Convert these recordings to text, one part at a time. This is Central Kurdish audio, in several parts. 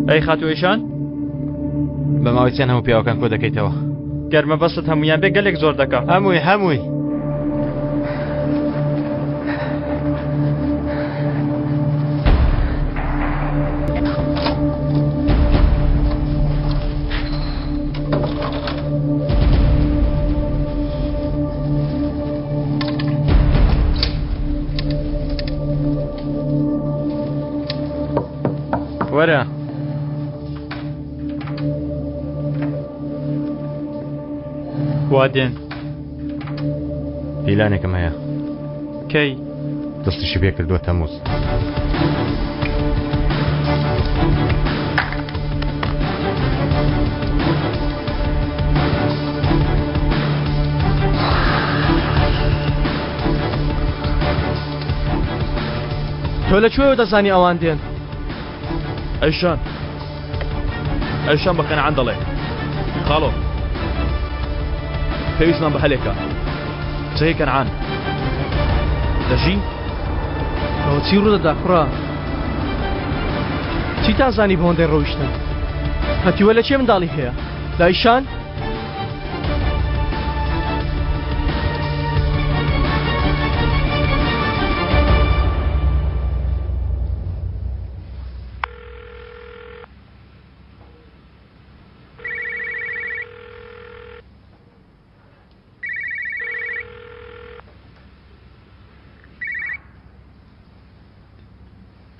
ئەی خاتوو ئیشان؟ بە ماوەی چەند هەموو پیاوەکان کۆ دەکەیتەوە؟ گەر مەبەستت هەموویان بێ گەلێک زۆر دەکا. هەمووی هەمووی. وەرە. وا دێن. پیلانێکم هەیە. کەی؟ دەستیشی پێ کردووە تەموز. تۆ لە کوێوە دەزانی ئەوان دێن؟ ئەیشان ئەیشان بە کەنعان دەڵێ خاڵۆ پێویستمان بە هەلێکە چەی کەنعان دەژی؟ ئەوە چی ڕوودەدا کوڕە؟ چیتان زانی بەوەندەی ڕۆیشتن؟ هەتیوە لە کێ منداڵی هەیە؟ لایشان؟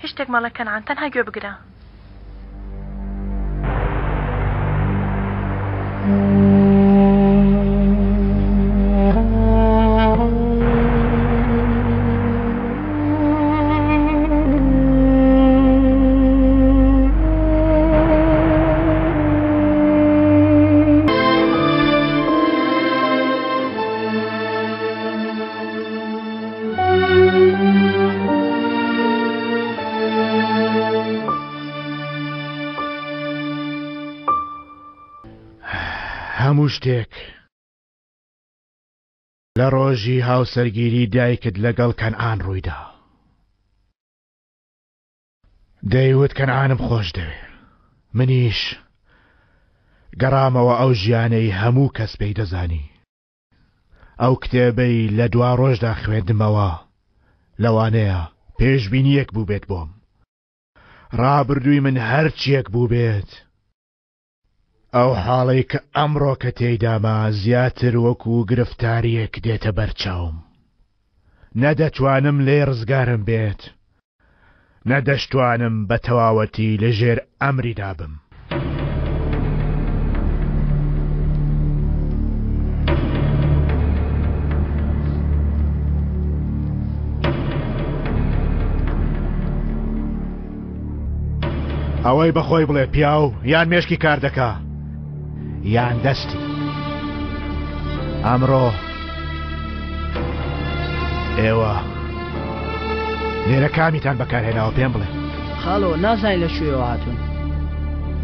هیچ شتێک مەڵێ کەنعان تەنها گوێ بگرە. هەموو شتێک لە ڕۆژی هاوسەرگیری دایکت لەگەڵ کەنعان ڕوویدا. دەیوت کەنعانم خۆش دەوێ. منیش گەڕامەوە ئەو ژیانەی هەموو کەس پێی دەزانی. ئەو کتێبەی لە دواڕۆژدا خوێندمەوە لەوانەیە پێشبینییەک بووبێت بۆم. ڕابردووی من هەرچییەک بووبێت، ئەو حاڵەی کە ئەمڕۆکە تێیدامە زیاتر وەکو گرفتارییەک دێتە بەرچاوم. نە دەتوانم لێی ڕزگارم بێت، نە دەشتوانم بە تەواوەتی لە ژێر ئەمریدا بم. ئەوەی بە خۆی بڵێ پیاو یان مێشکی کار دەکا یان دەستی. ئەمڕۆ ئێوە لێرە کامیتان بەکارهێناوە پێم بڵێ. خاڵۆ نازانین لە کوێوە هاتوون.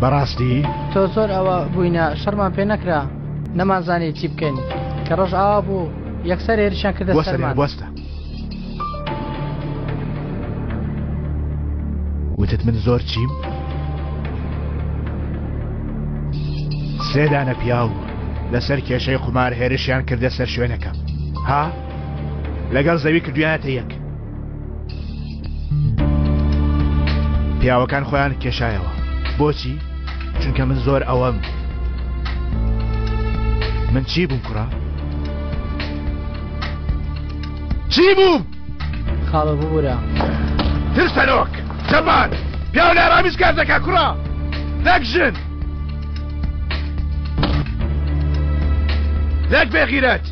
بەڕاستی؟ تۆ زۆر ئەوە بووینە شەڕمان پێ نەکرا نەمانزانی چی بکەین کە ڕۆژ ئاوا بوو یەکسەر هێرشیان کردە سەرمان. بوەستە وتت من زۆر چیم؟ سێ دانە پیاو لەسەر کێشەی قومار هێرشیان کردە سەر شوێنەکەم ها لەگەڵ زەوی کردویانەتە یەک پیاوەکان خۆیان کێشایەوە بۆچی چونکە من زۆر ئەوەم من چی بووم کوڕە چی بووم خاڵە ببورە ترسەنۆک جەبار پیاو لە ئارامیش کار دەکا کوڕە نەک ژن نەک بێغیرەت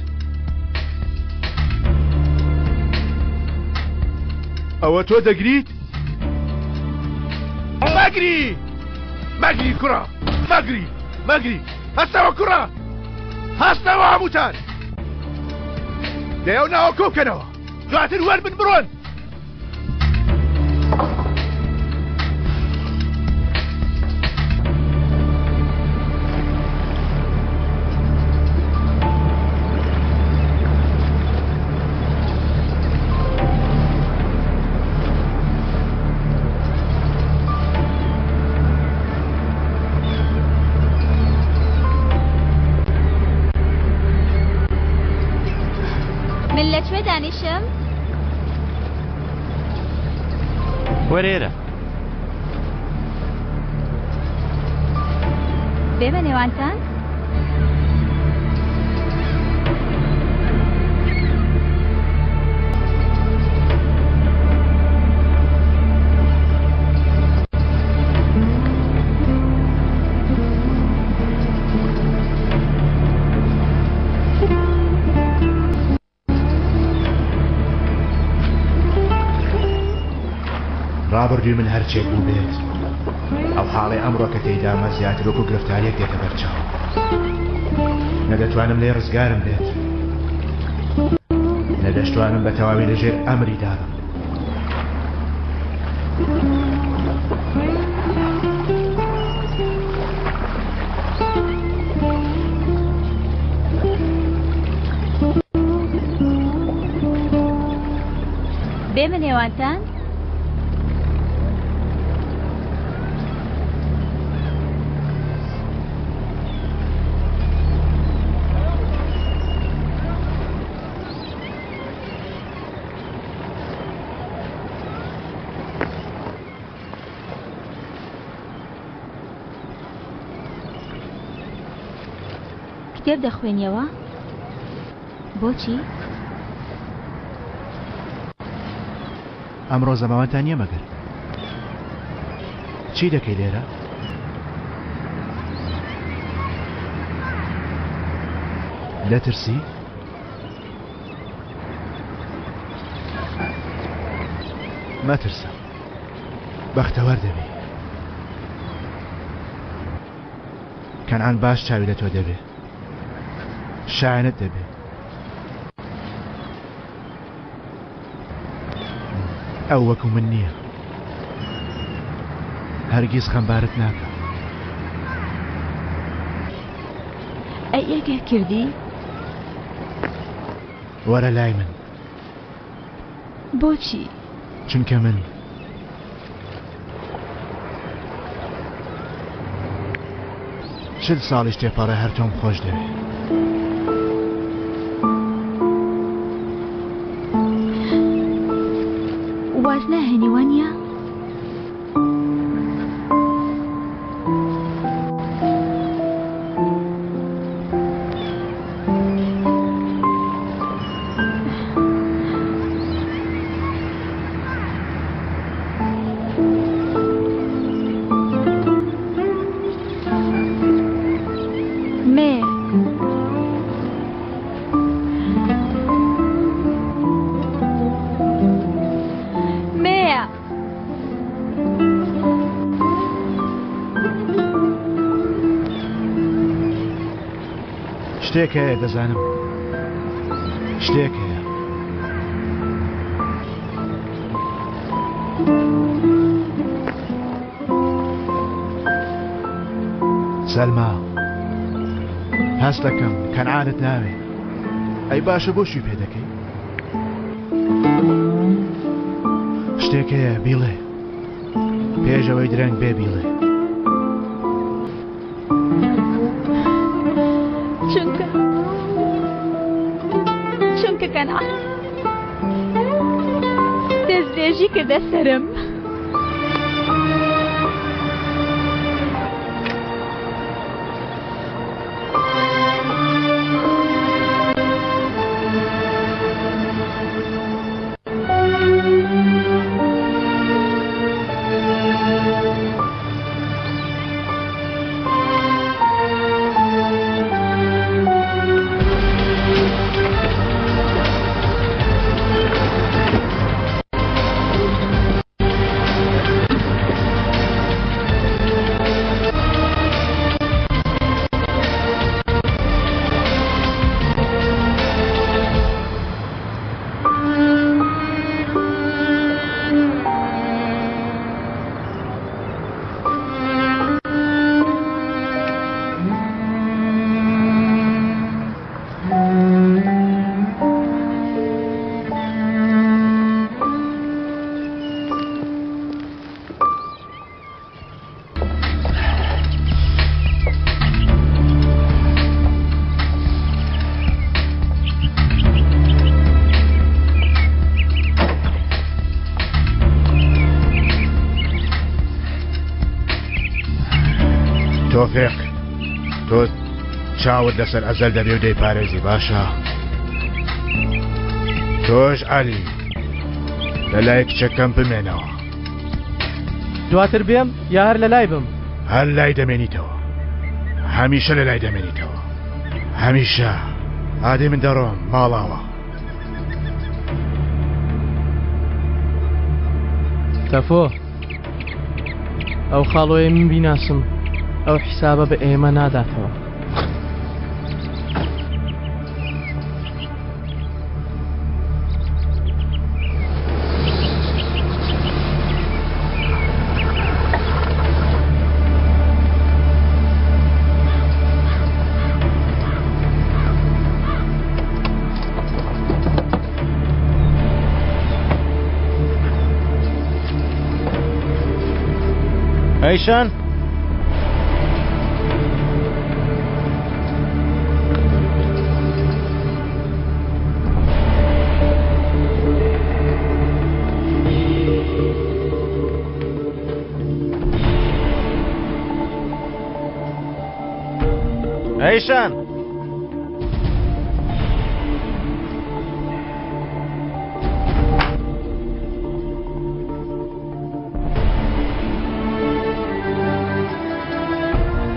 ئەوە تۆ دەگریت مەگری مەگری کوڕە مەگری مەگری هەستەوە کوڕە هەستەوە هەمووتان لەو ناوە کۆبکەنەوە دواتر وەربن بڕۆن. وەرە ئێرە. بێمە نێوانتان؟ ڕابردووی من هەرچێک بووبێت ئەو حاڵەی ئەمڕۆ کە تێیدامە زیاتر وەکو گرفتاریەک دێتە بەرچاو نە دەتوانم لێ ڕزگارم بێت نە دەشتوانم بە تەواوی لەژێر ئەمری دابم بێمە نێوانتان؟ کتێب دەخوێنیەوە؟ بۆچی؟ ئەمڕۆ زەماوەندتان نییە مەگەر؟ چی دەکەی لێرە؟ دەترسی؟ مەترسە بەختەوەر دەبی کەنعان باش چاوی لە تۆ دەبێ شایەنت دەبێ ئەو وەکو من نییە هەرگیز خەمبارت ناکە ئەی ئەگەر کردی؟ وەرە لای من. بۆچی؟ چونکە من. چل ساڵیش تێپەڕێ هەر تۆم خۆش دەوێ. واز ناهێنی وانییە؟ مێ مێ شتێک هەیە دەزانم شتێک هەیە سەلما هەست دەکەم کەنعانت ناوێ ئەی باشە بۆشی پێ دەکەی شتێک هەیە بیڵێ پێش ئەوەی درەنگ بێ بیڵێ. چونکە چونکە کەنعان دەستدرێژی کردە سەرم. تۆفیق تۆ چاوت لەسەر ئەزەل دەبێ و دەیپارێزی باشە تۆش عەلی لە لای کچەکەم بمێنەوە دواتر بێم یا هەر لە لای بم هەر لای دەمێنیتەوە هەمیشە لە لای دەمێنیتەوە هەمیشە ئادەی من دەڕۆم ماڵاوە تەفۆ ئەو خاڵۆیە من بیناسم ئەو حیسابە بە ئێمە ناداتەوە. ئەیشان ئەیشان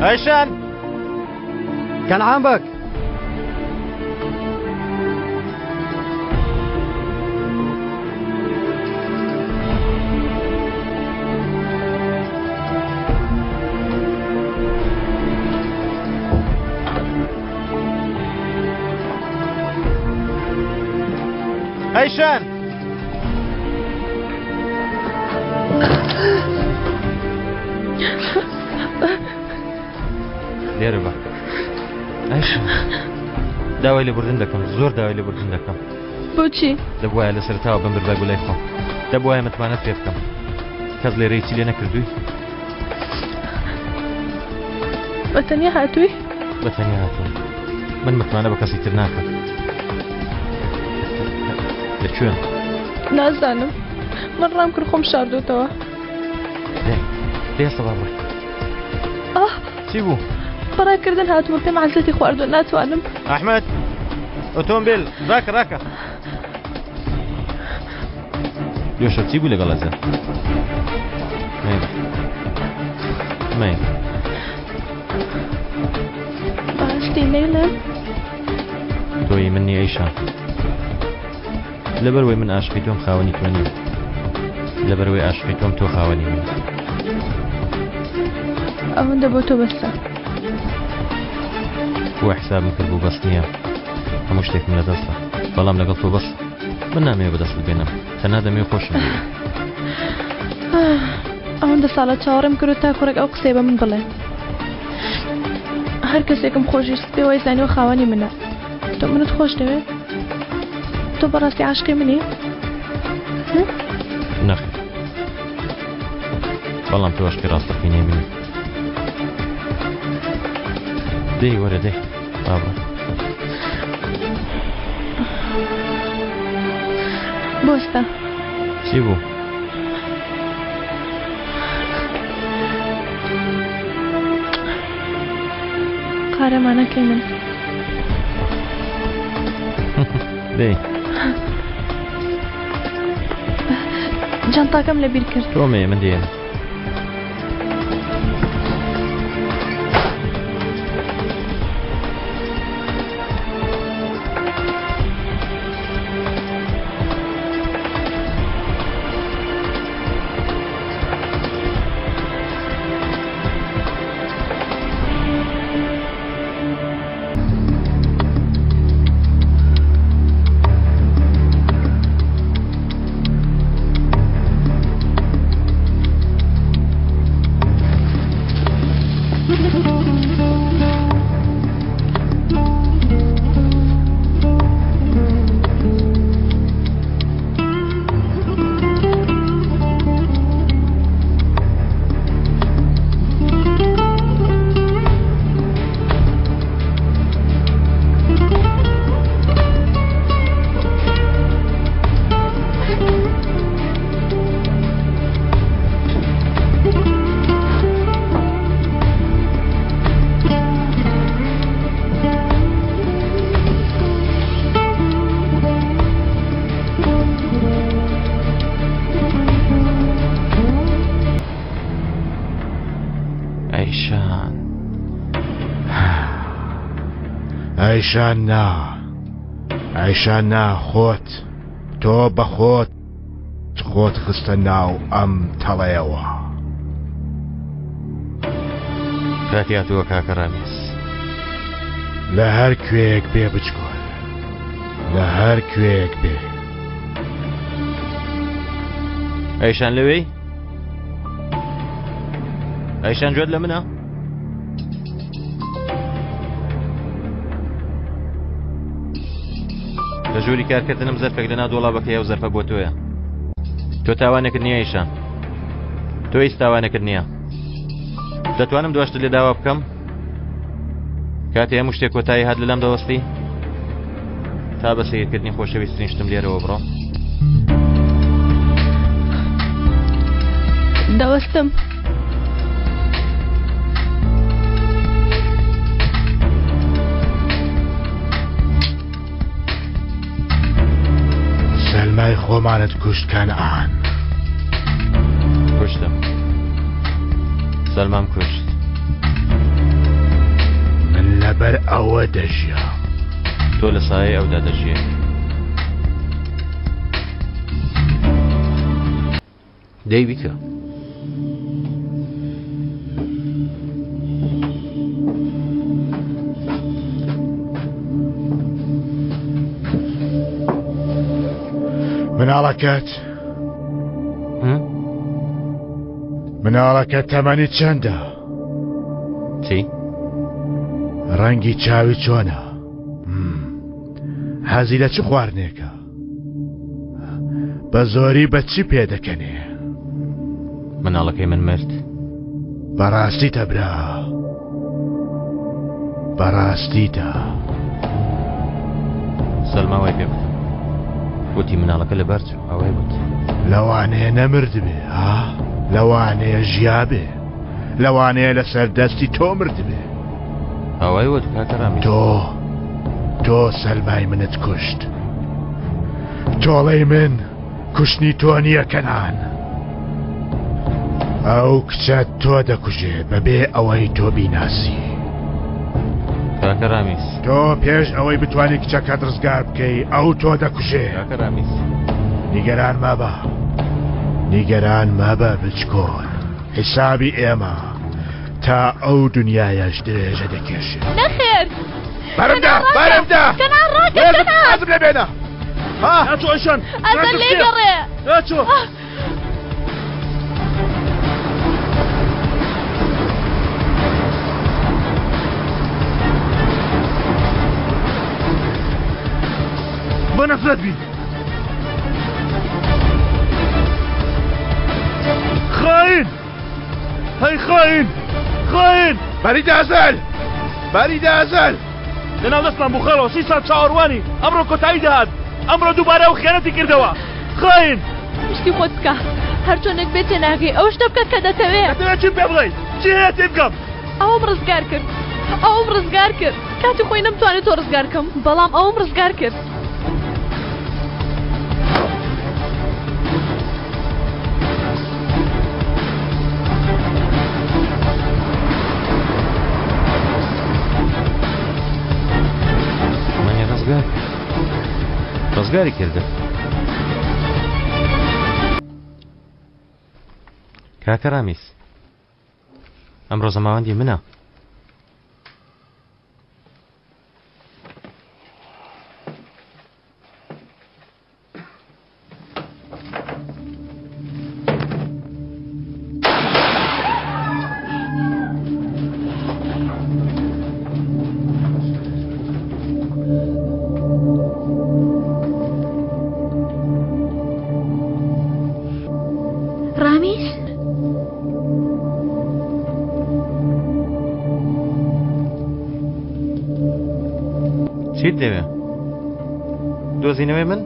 ئەیشان کەنعان بەگ ئەیشان لێرە بە ئەیشان داوای لێبوردن دەکەم زۆر داوای لێبوردن دەکەم بۆچی دەبواە لە سەرتاوە بم بردای بۆ لای خۆم دەبواە متمانەت پێ بکەم کەس لێرەی چی لێ نەکردووی بە تەنیا هاتووی بە تەنیا هاتووم من متمانە بە کەسی تر ناکەم لە کوێن نازانم من ڕام کرد خۆم شاردۆتەوە دێ سەبا بڕۆی ئاه چی بوو بەڕاکردن هاتووە پێم عەزێتی خواردووە ناتوانم ئەحمەد ئۆتۆمبیل ڕاکە ڕاکە یۆشە چی بوو لەگەڵ ئەزە مەیل باشتی مەیلم تۆی من نی ئەیشان لەبەروەی من ئاشقی تۆم خاوەنی تۆ نیم لەبەروەی ئاشقی تۆم تۆ خاوەنی من ئەوەندە بۆ تۆ بەسە بۆ حسابم کرد بوو بەس نییە هەموو شتێکم لەدەستە بەڵام لەگەڵ تۆ بەس من نامەوێ بەدەستت بێنم تەنها دەمەوێ خۆشم بوێ ئەوەندە ساڵە چاوەڕێم کرد تا کوڕێک ئەو قسەی بە من بڵێ هەر کەسێکم خۆشویست پێ وای زانیوە خاوەنی منە تۆ منت خۆش دەوێت تۆ بەڕاستی عاشقی منی نەخێر بەڵام تۆ عاشقی ڕاستەقینەی منی دەی وەرە دەی بابە بۆستە چی بوو قارەمانەکەی من دەی جانتاکەم لەبیر کرد تۆ مێ من دێن ئایشان نا ئایشان نا خۆت تۆ بە خۆت خۆت خستە ناو ئەم تەڵەیەوە. کاتی هاتووە کاکە ڕامیس. لە هەر کوێیەک بێ بچکۆل لە هەر کوێیەک بێ. ئەیشان لەوێی؟ ئەیشان گوێت لە منە؟ لە ژووری کارکردنم زەرفێک لەناو دۆڵابەکەی ئەو زەرفە بۆ تۆیە تۆ تاوانێکت نییە ئیشان تۆ هیچ تاوانێکت نییە دەتوانم دواشتت لێ داوا بکەم کاتێ هەموو شتێک کۆتایی هات لەلام دەوەستی تا بە سەیرکردنی خۆشەویسترین شتم لێرەوە بڕۆم دەوەستم. سەلمای خۆمانت کوشت کەنعان. کوشتم سەلمام کوشت. من لەبەر ئەوە دەژیام. تۆ لە سایەی ئەودا دەژیێ. دەی بیکە. مناڵەکەت مناڵەکە تەمەنی چەندە؟ چی؟ ڕەنگی چاوی چۆنە؟ حەزی لە چ خواردنێکە؟ بە زۆری بە چی پێدەکەنێ؟ مناڵەکەی من مرد. بەڕاستیتە برا بەڕاستیتە. سەلما وای پێ گوتم. وتی مناڵەکە لەبار چوو ئەوەی وت. لەوانەیە نەمردبێ ها لەوانەیە ژیابێ لەوانەیە لەسەر دەستی تۆ مردبێ. ئەوەی وت کاکە ڕامیس. تۆ تۆ سەلمای منت کوشت. تۆڵەی من کوشتنی تۆ نییە کەنان. ئەو کچە تۆ دەکوژێ بەبێ ئەوەی تۆ بیناسی. کاکە ڕامیس. تۆ پێش ئەوەی بتوانی کچەکەت ڕزگار بکەی ئەو تۆ دەکوژێ. کاکە ڕامیس. نیگەران مەبە. نیگەران مەبە بچکۆل. حیسابی ئێمە تا ئەو دنیایەش درێژە دەکێشێ. نەخێر. بەرمدە بەرمدە. کەنان ڕاکە کەنان. وازم لێ بێنە. ها. ناچۆ ئەیشان. ئەزەل لێگەڕێ. ناچۆ. بە نەفرەت بی. خاین هەی خاین خاین بەریدە ئەزەل بەریدە ئەزەل لەناو دەستمان بوو خاڵەوە سی ساڵ چاوەڕوانی ئەمڕۆ کۆتایی دەهات ئەمڕۆ دووبارە ئەو خیانەتی کردەوە خاین شتی خۆت بکە هەرچۆنێک بێت تێناگەی ئەو شتە بکە کە دەتەوێ دەتەوێت چیم پێ بڵێی چی هەیە تێبگەم ئەوم ڕزگار کرد ئەوم ڕزگار کرد کاتی خۆی نەمتوانی تۆ ڕزگار کەم بەڵام ئەوم ڕزگار کرد. منی ڕزگار کرد ڕزگاری کردم کاکە ڕامیس ئەمڕۆ زەماوەندی منە. ڕامیس؟ چیت دەوێ؟ دۆزینەوەی من؟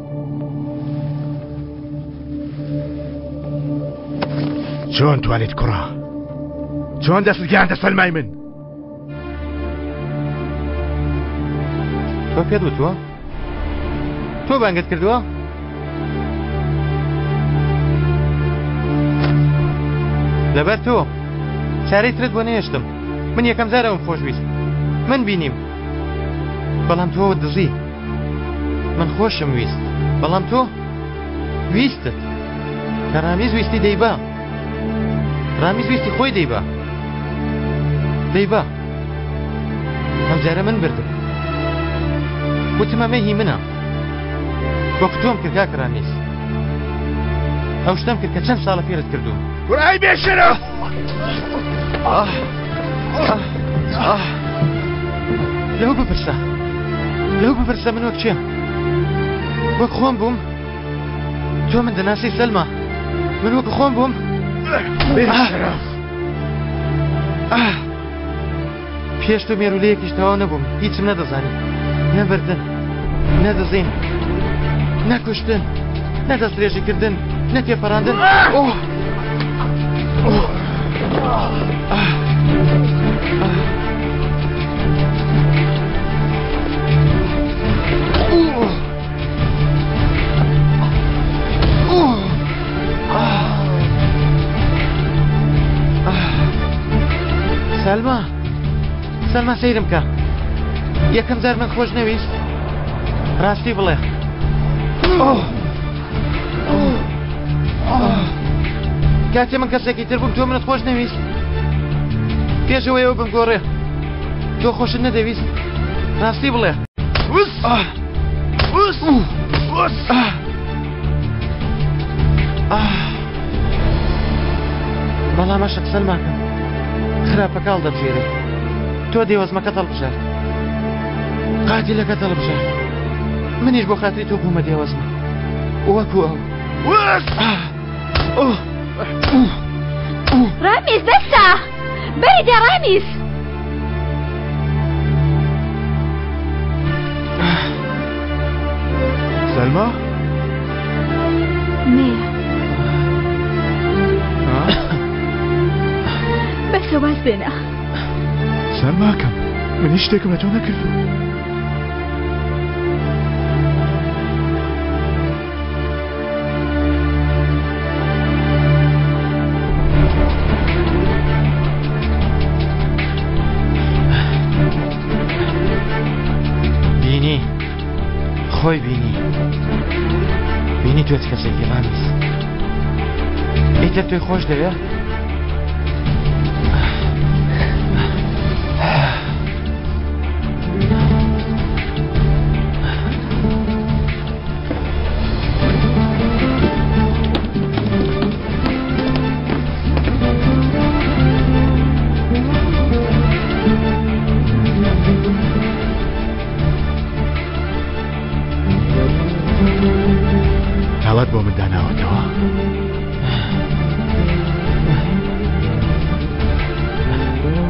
چۆن توانیت کوڕە؟ چۆن دەستت گەیاندە سەلمای من؟ تۆ پێت وتووە؟ تۆ بانگت کردووە؟ لەبەر تۆ چارەی ترت بۆ نێشتم من یەکەم جار ئەوم خۆشویست من بینیم. بەڵام تۆ دزی. من خۆشم ویست بەڵام تۆ ویستت. کە ڕامیز ویستی دەیبا. ڕامیز ویستی خۆی دەیبا. دەیبا. ئەم جارە من بردم. وتم ئەمە هی منە. وەک تۆم کرد کاک ڕامیز. ئەو شتەم کرد کە چەند ساڵە فێرت کردووم. کوڕای بێشەرەف! لەو بپرسە لەو بپرسە من وەک چێم وەک خۆم بووم تۆ من دەناسی سەلما من وەک خۆم بووم پێش تۆ مێرولەیەکیش تەواو نەبووم هیچم نەدەزانی نە بردن نە دزین نە کوشتن نە دەستدرێژیکردن نە تێپەڕاندن ئۆه سەلما سەلما سەیرم کە یەکەم جار من خۆش نەویست ڕاستی بڵێ کاتێ من کەسێکی تر بووم تۆ منت خۆش نەویست پێشەوەیەوە بمگۆڕێ تۆ خۆشت نەدەویست ڕاستی بڵێ بەڵام ئەشق سەلماکەم خراپەکە هەڵدەبژێرێ تۆ دێوەزمەکەت هەڵبژارد قاتیلەکەت هەڵبژارد منیش بۆ خاتری تۆ بوومە دێوەزمە وەکو ئەو ڕامیز بەسە بەری دێ ڕامیز سەلما؟ نێ بەسە واز بێنە سەلماکەم من هیچ شتێکم لە تۆ نەکردووە بینی خۆی بینی بینی تۆ چ کەسێکی ڕامیز ئیتر تۆی خۆش دەوێ تاڵات بۆ من داناوەتەوە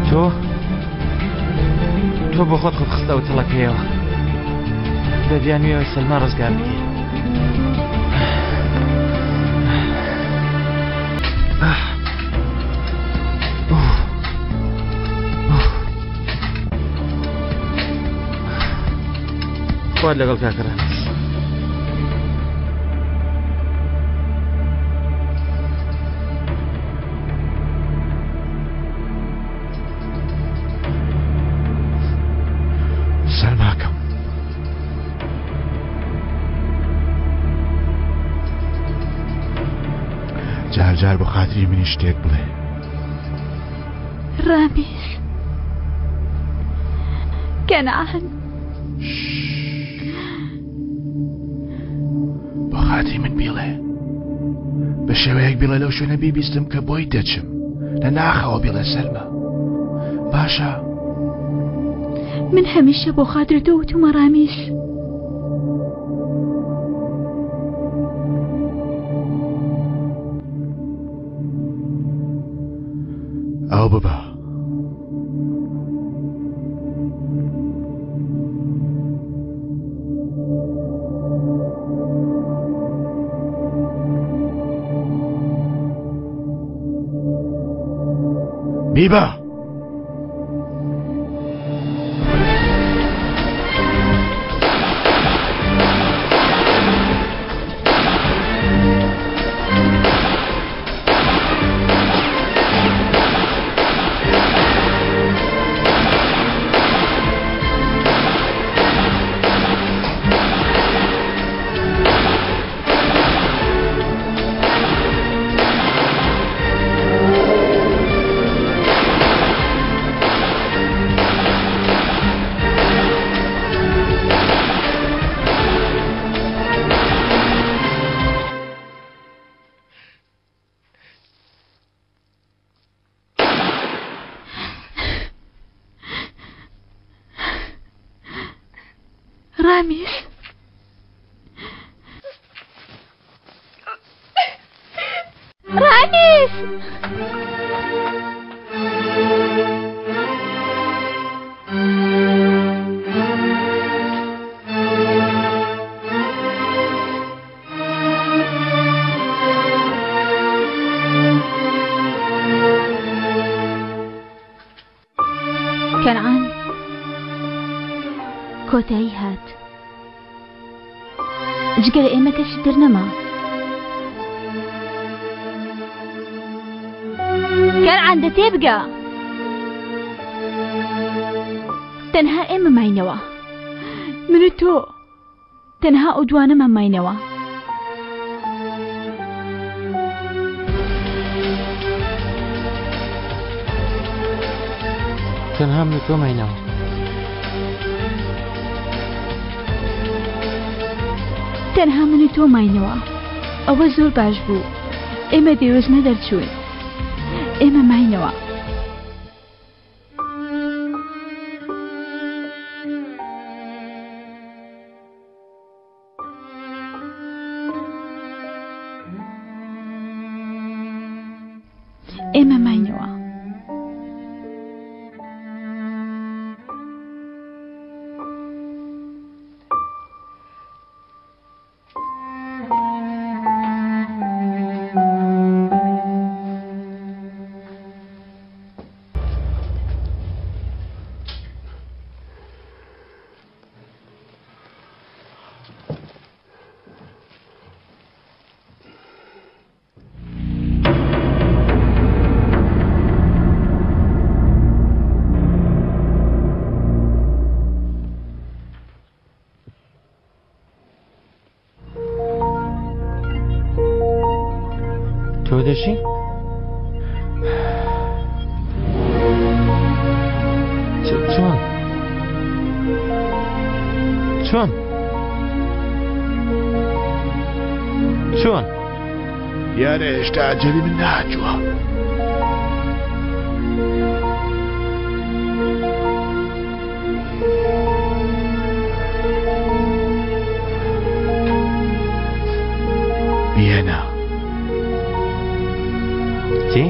تۆ تۆ بۆ خۆت خۆت خستەوە تەڵەکەیەوە بە بیانویەوەی سەلما ڕزگار بکەی خوات لەگەڵ کاکە ڕامیز سەرماکەم جار جار بۆ خاتری منی شتێک بڵێ ڕامیز کەنعان بۆ خاتری من بیڵێ بە شێوەیەک بیڵێ لەو شوێنە بیبیستم کە بۆی دەچم لە ناخەوە بیڵێ سەلما باشە من هەمیشە بۆ خاتری تۆ وتومە ڕامیز ئەو ببە بیبە! ڕامیس. ڕامیس! کەنعان کۆتایی هات جگە لە ئێمە کەسی تر نەما کەنعان دە تێبگە تەنها ئێمە ماینەوە من و تۆ تەنها ئەو دوانەمان ماینەوە. تەنها من و تۆ ماینەوە. تەنها من و تۆ ماینەوە. ئەوە زۆر باش بوو. ئێمە دێوەزمە دەرچووین. ئێمە ماینەوە. ئێمە ماینەوە. تۆ دەژی؟ چۆن؟ چۆن؟ چۆن؟ دیارە هێشتا ئەجەلی من نەهاتووە. بیهێنە. چی؟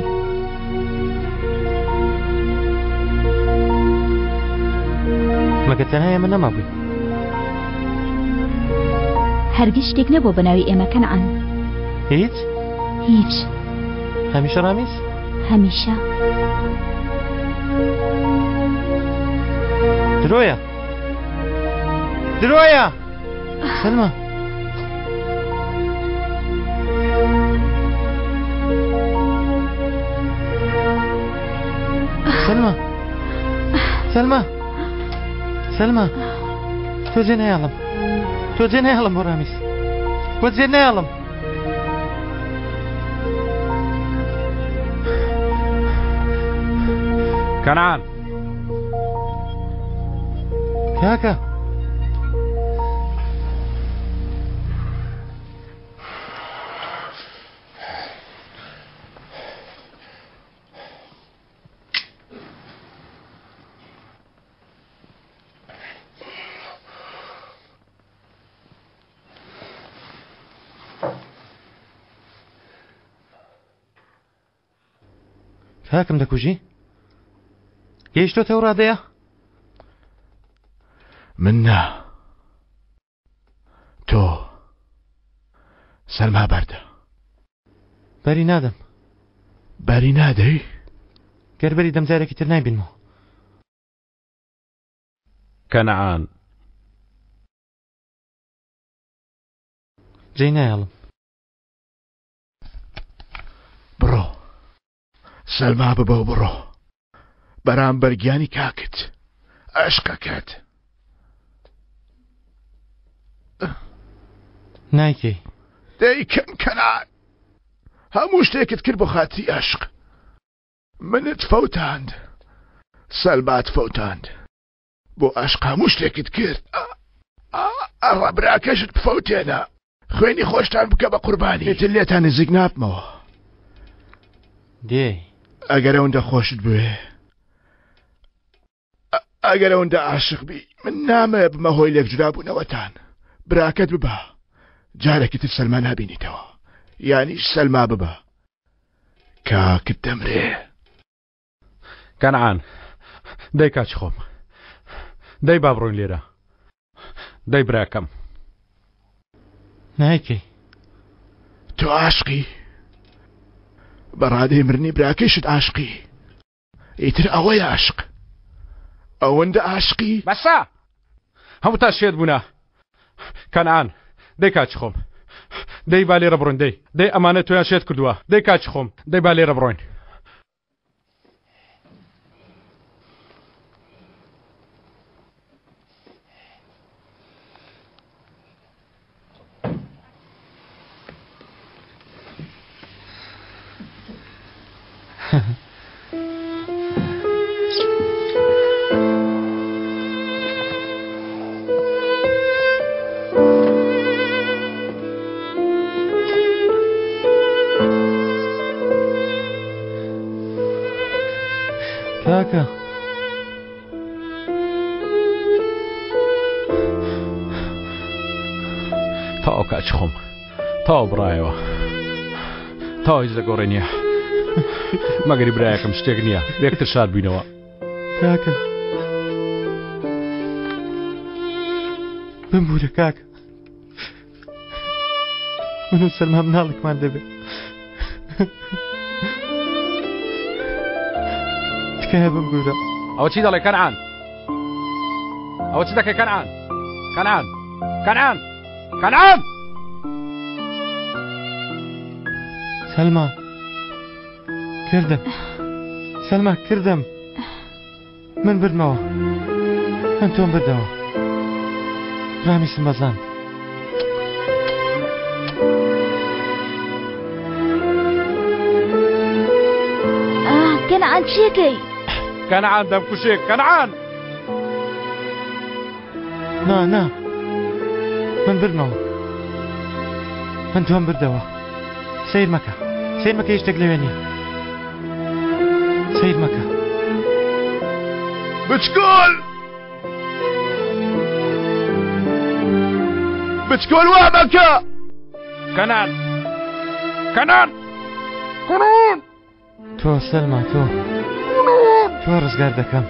مەگەر تەنها ئێمە نەمابووین؟ هەرگیز شتێک نەبووە بە ناوی ئێمە کەنعان. هیچ؟ هیچ. هەمیشە ڕامیس؟ هەمیشە. درۆیە درۆیە سەلما سەلما سەلما سەلما تۆ جێ نایەڵم تۆ جێ نایەڵم بۆ ڕامیس بۆ جێ نایەڵم کەنعان کاکە کاکم دەکوژی؟ گەیشتۆتە ئەو ڕادەیە؟ من نا تۆ سەرما بەردە بەری نادەم بەری نادەی؟ گەر بەری دەم جارێکی تر نایبینمەوە کەنعان. جێی نایەڵم. بڕۆ سەلما ببە و بڕۆ بەرامبەر گیانی کاکت ئەشقەکەت. نایکەی. دەیکەم کەنعان هەموو شتێکت کرد بۆ خاتری ئەشق منت فەوتاند سەلمات فەوتاند بۆ ئەشق هەموو شتێکت کرد ئەڕە براکەشت بفەوتێنە خوێنی خۆشتان بکە بە قوربانی ئیتر لێتان نزیک نابمەوە دێ ئەگەر ئەوەندە خۆشت بوێ. ئەگەر ئەوەندە عاشق بی من نامەوێ بمە هۆی لێکجودابوونەوەتان براکەت ببە جارێکی تر سەلما نابینیتەوە یانیش سەلما ببە کاکت دەمرێ. کەنعان دەی کاچ خۆم دەی با بڕۆین لێرە دەی براکەم. نایکەی. تۆ عاشقی بە ڕادەی مرنی براکەیشت عاشقی ئیتر ئەوەیە عەشق ئەوەندە عاشقی. بەسە هەمووتان شێت بوونە کەنعان دەی کاکی خۆم دەی با لێرە بڕۆین دەی دەی ئەمانە تۆیان شێت کردووە دەی کاکی خۆم دەی با لێرە بڕۆین. کاکە تەواو کاچ خۆم تەواو بڕایەوە تەواو هیچ لە گۆڕێ نییە مەگەری برایەکەم شتێک نییە یەکتر شاد بووینەوە کاکە بمبوورە کاکە من و سەلما مناڵێکمان دەبێت تکایە بمبوورە ئەوە چی دەڵێ کەنعان ئەوە چ دەکەی کەنعان کەنعان کەنعان کەنعان سەلما کردم سەلما کردم من بردمەوە من تۆم بردەوە ڕامیسم بەزاند. کەنعان چیەکەی؟ کەنعان دەمکوژێ کەنعان نا نا من بردمەوە من تۆم بردەوە سیر مەکە سیر مەکە هیچ شتێک لەوێ نییە سیر مەکە بچکۆل بچکۆل وا مەکە کەنان کەنان کەنان تۆ سەلما تۆ تۆ ڕزگار دەکەم.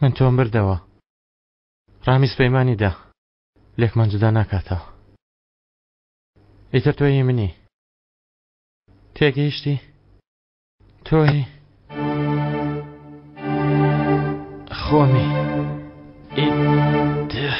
من تۆم بردەوە ڕامیز پەیمانی دا لێکمان جودا ناکاتەوە ئیتر تۆ هی منی تێگەیشتی تۆی خۆمی ئیتر.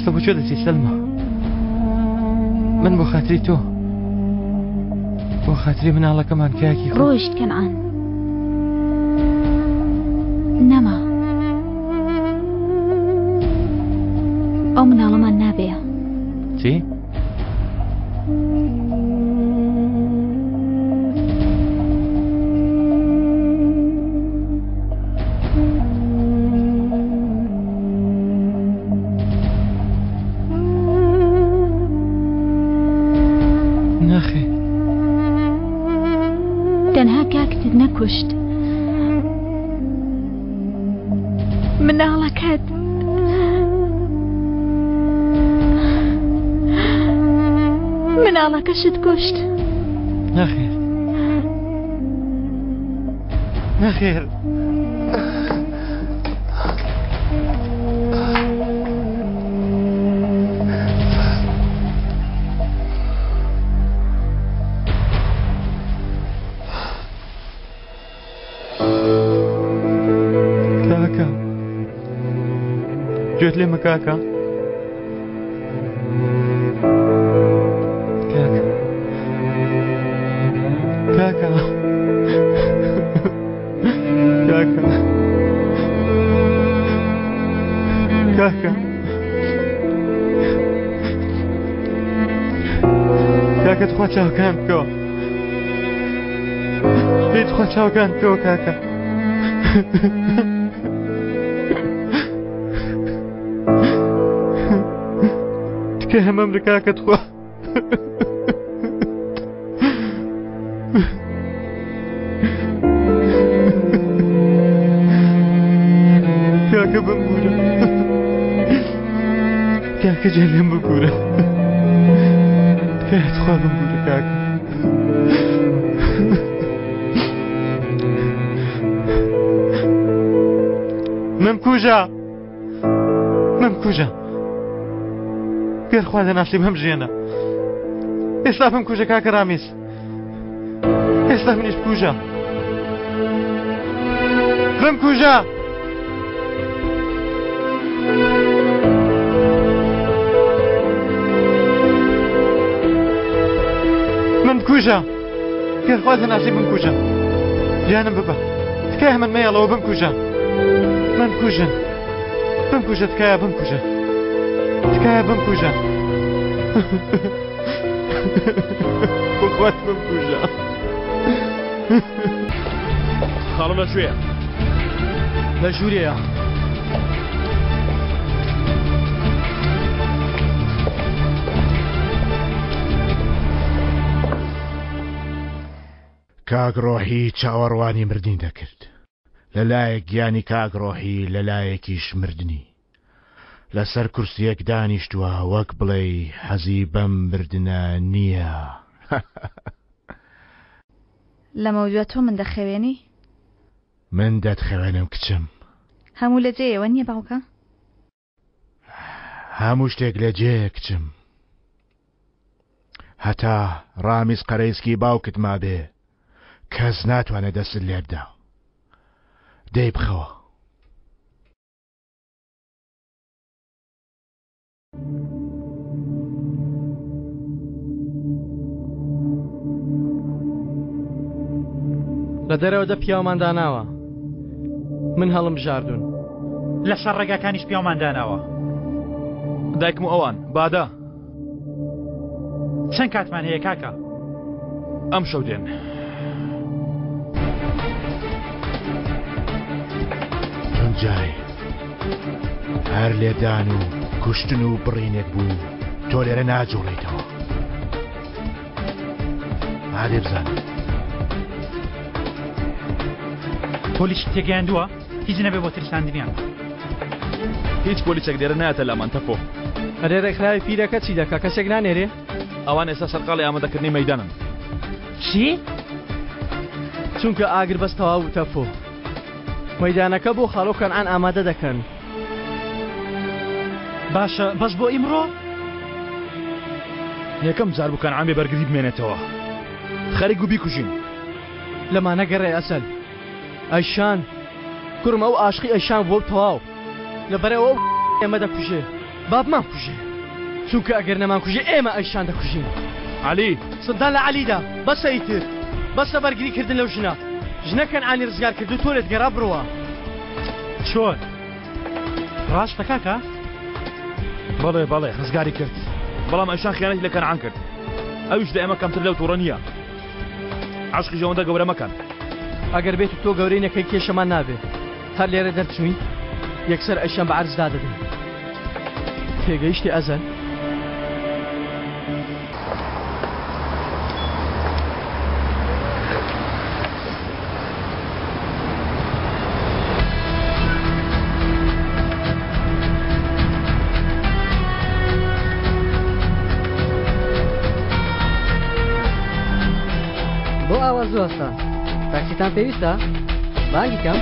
بوەستە بۆ کوێ دەچی سەلما؟ من بۆ خاتری تۆ بۆ خاتری مناڵەکەمان کاکی خۆم. ڕۆیشت کەنعان نەما ئەو مناڵەمان نابێ. چی؟ نەخێر. تەنها کاکتت نەکوشت. مناڵەکەت. مناڵەکەشت کوشت. نەخێر. نەخێر. کاکە گوێت لێمە کاکە کاکە کاکە کاکە کاکە کاکە تخوا چاوەکان بکەوە دەی تخوا چاوەکان بکەوە کاکە تکایە مەمرە کاکە تخوا کاکە بمبورە کاکە جا لێم ببورە تکایە تخوا بمبورە کاکە مەمکوژە مەمکوژە گەر خوا دەناسی بمژێنە ئێستا بمکوژە کاکە ڕامیز ئێستا منیش بکوژە بمکوژە من بکوژە گەر خوا دەناسی بمکوژە گیانم ببە تکایە من مەیەڵەوە بمکوژە من بکوژن بمکوژە تکایە بمکوژە تکایە بمکوژە بخوات بمکوژە خاڵم لە کوێیە؟ لە ژوورێیە. کاک ڕۆحی چاوەڕوانی مردنی دەکرد. لە لایەک گیانی کاک ڕۆحی لە لایەکیش مردنی. لەسەر کورسیەک دانیشتووە وەک بڵێی حەزی بەم مردنە نییە. لەمەودوا تۆ من دەخەوێنی؟ من دەتخەوێنم کچم. هەموو لە جێیە وەنیە باوکە؟ هەموو شتێک لە جێیە کچم. هەتا ڕامیز قەرەیسکی باوکت مابێ کەس ناتوانێت دەستت لێ بدا. دەی بخەوە. لە دەرەوە دە پیاومان داناوە من هەڵم بژاردون لەسەر ڕێگاکانیش پیاومان داناوە دایکم و ئەوان بادا چەند کاتمان هەیە کاکە ئەم شەو دێن. تونجای هەر لێدان و کوشتن و بڕینێک بوو تۆ لێرە ناجوڵیتەوە ئادێ بزانم پۆلیس تێگەیاندووە هیچ نەبێ بۆ ترساندنیان. هیچ پۆلیسێک لێرە نایەتە لامان تەپۆ. ئەرێ ڕێکخراوی پیرەکە چی دەکا کەسێک نانێرێ؟ ئەوان ئێستا سەرقاڵی ئامادەکردنی مەیدانن. چی؟ چونکە ئاگر بەس تەواو بوو تەپۆ. مەیدانەکە بۆ خاڵۆ کەنعان ئامادە دەکەن. باشە بەس بۆ ئیمڕۆ؟ یەکەم جار بوو کەنعان بێ بەرگری بمێنێتەوە. خەریک بوو بیکوژین. لەمانە گەڕێ ئەسەل. ئەیشان کوڕم ئەو ئاشقی ئەیشان بووە و تەواو لەبەرئەوە ئەو ئێمە دەکوژێ. با بمانکوژێ. چونکە ئەگەر نەمانکوژێ ئێمە ئەیشان دەکوژین. عەلی! سندان لە عەلیدا، بەسە ئیتر. بەسە بەرگری کردن لەو ژنە. ژنە کەنعانی ڕزگار کرد و تۆ لێت گەڕا بڕوا. چۆن؟ ڕاستە کاکە؟ بەڵێ بەڵێ ڕزگاری کرد. بەڵام ئەیشان خیانەتی لە کەنعان کرد. ئەویش لە ئێمە کەمتر لەو توڕە نییە. عەشقیش ئەوەندە گەورە مەکەن. ئەگەر بێت و تۆ گەورەی نەکەی کێشەمان نابێ. هەر لێرە دەرچووین یەکسەر ئەیشان بە عەرز دادەدەین. تێگەیشتی ئەزەل؟ بۆ ئاوا زوو هەستان؟ تاکسیتان پێویستە؟ بانگی کەم؟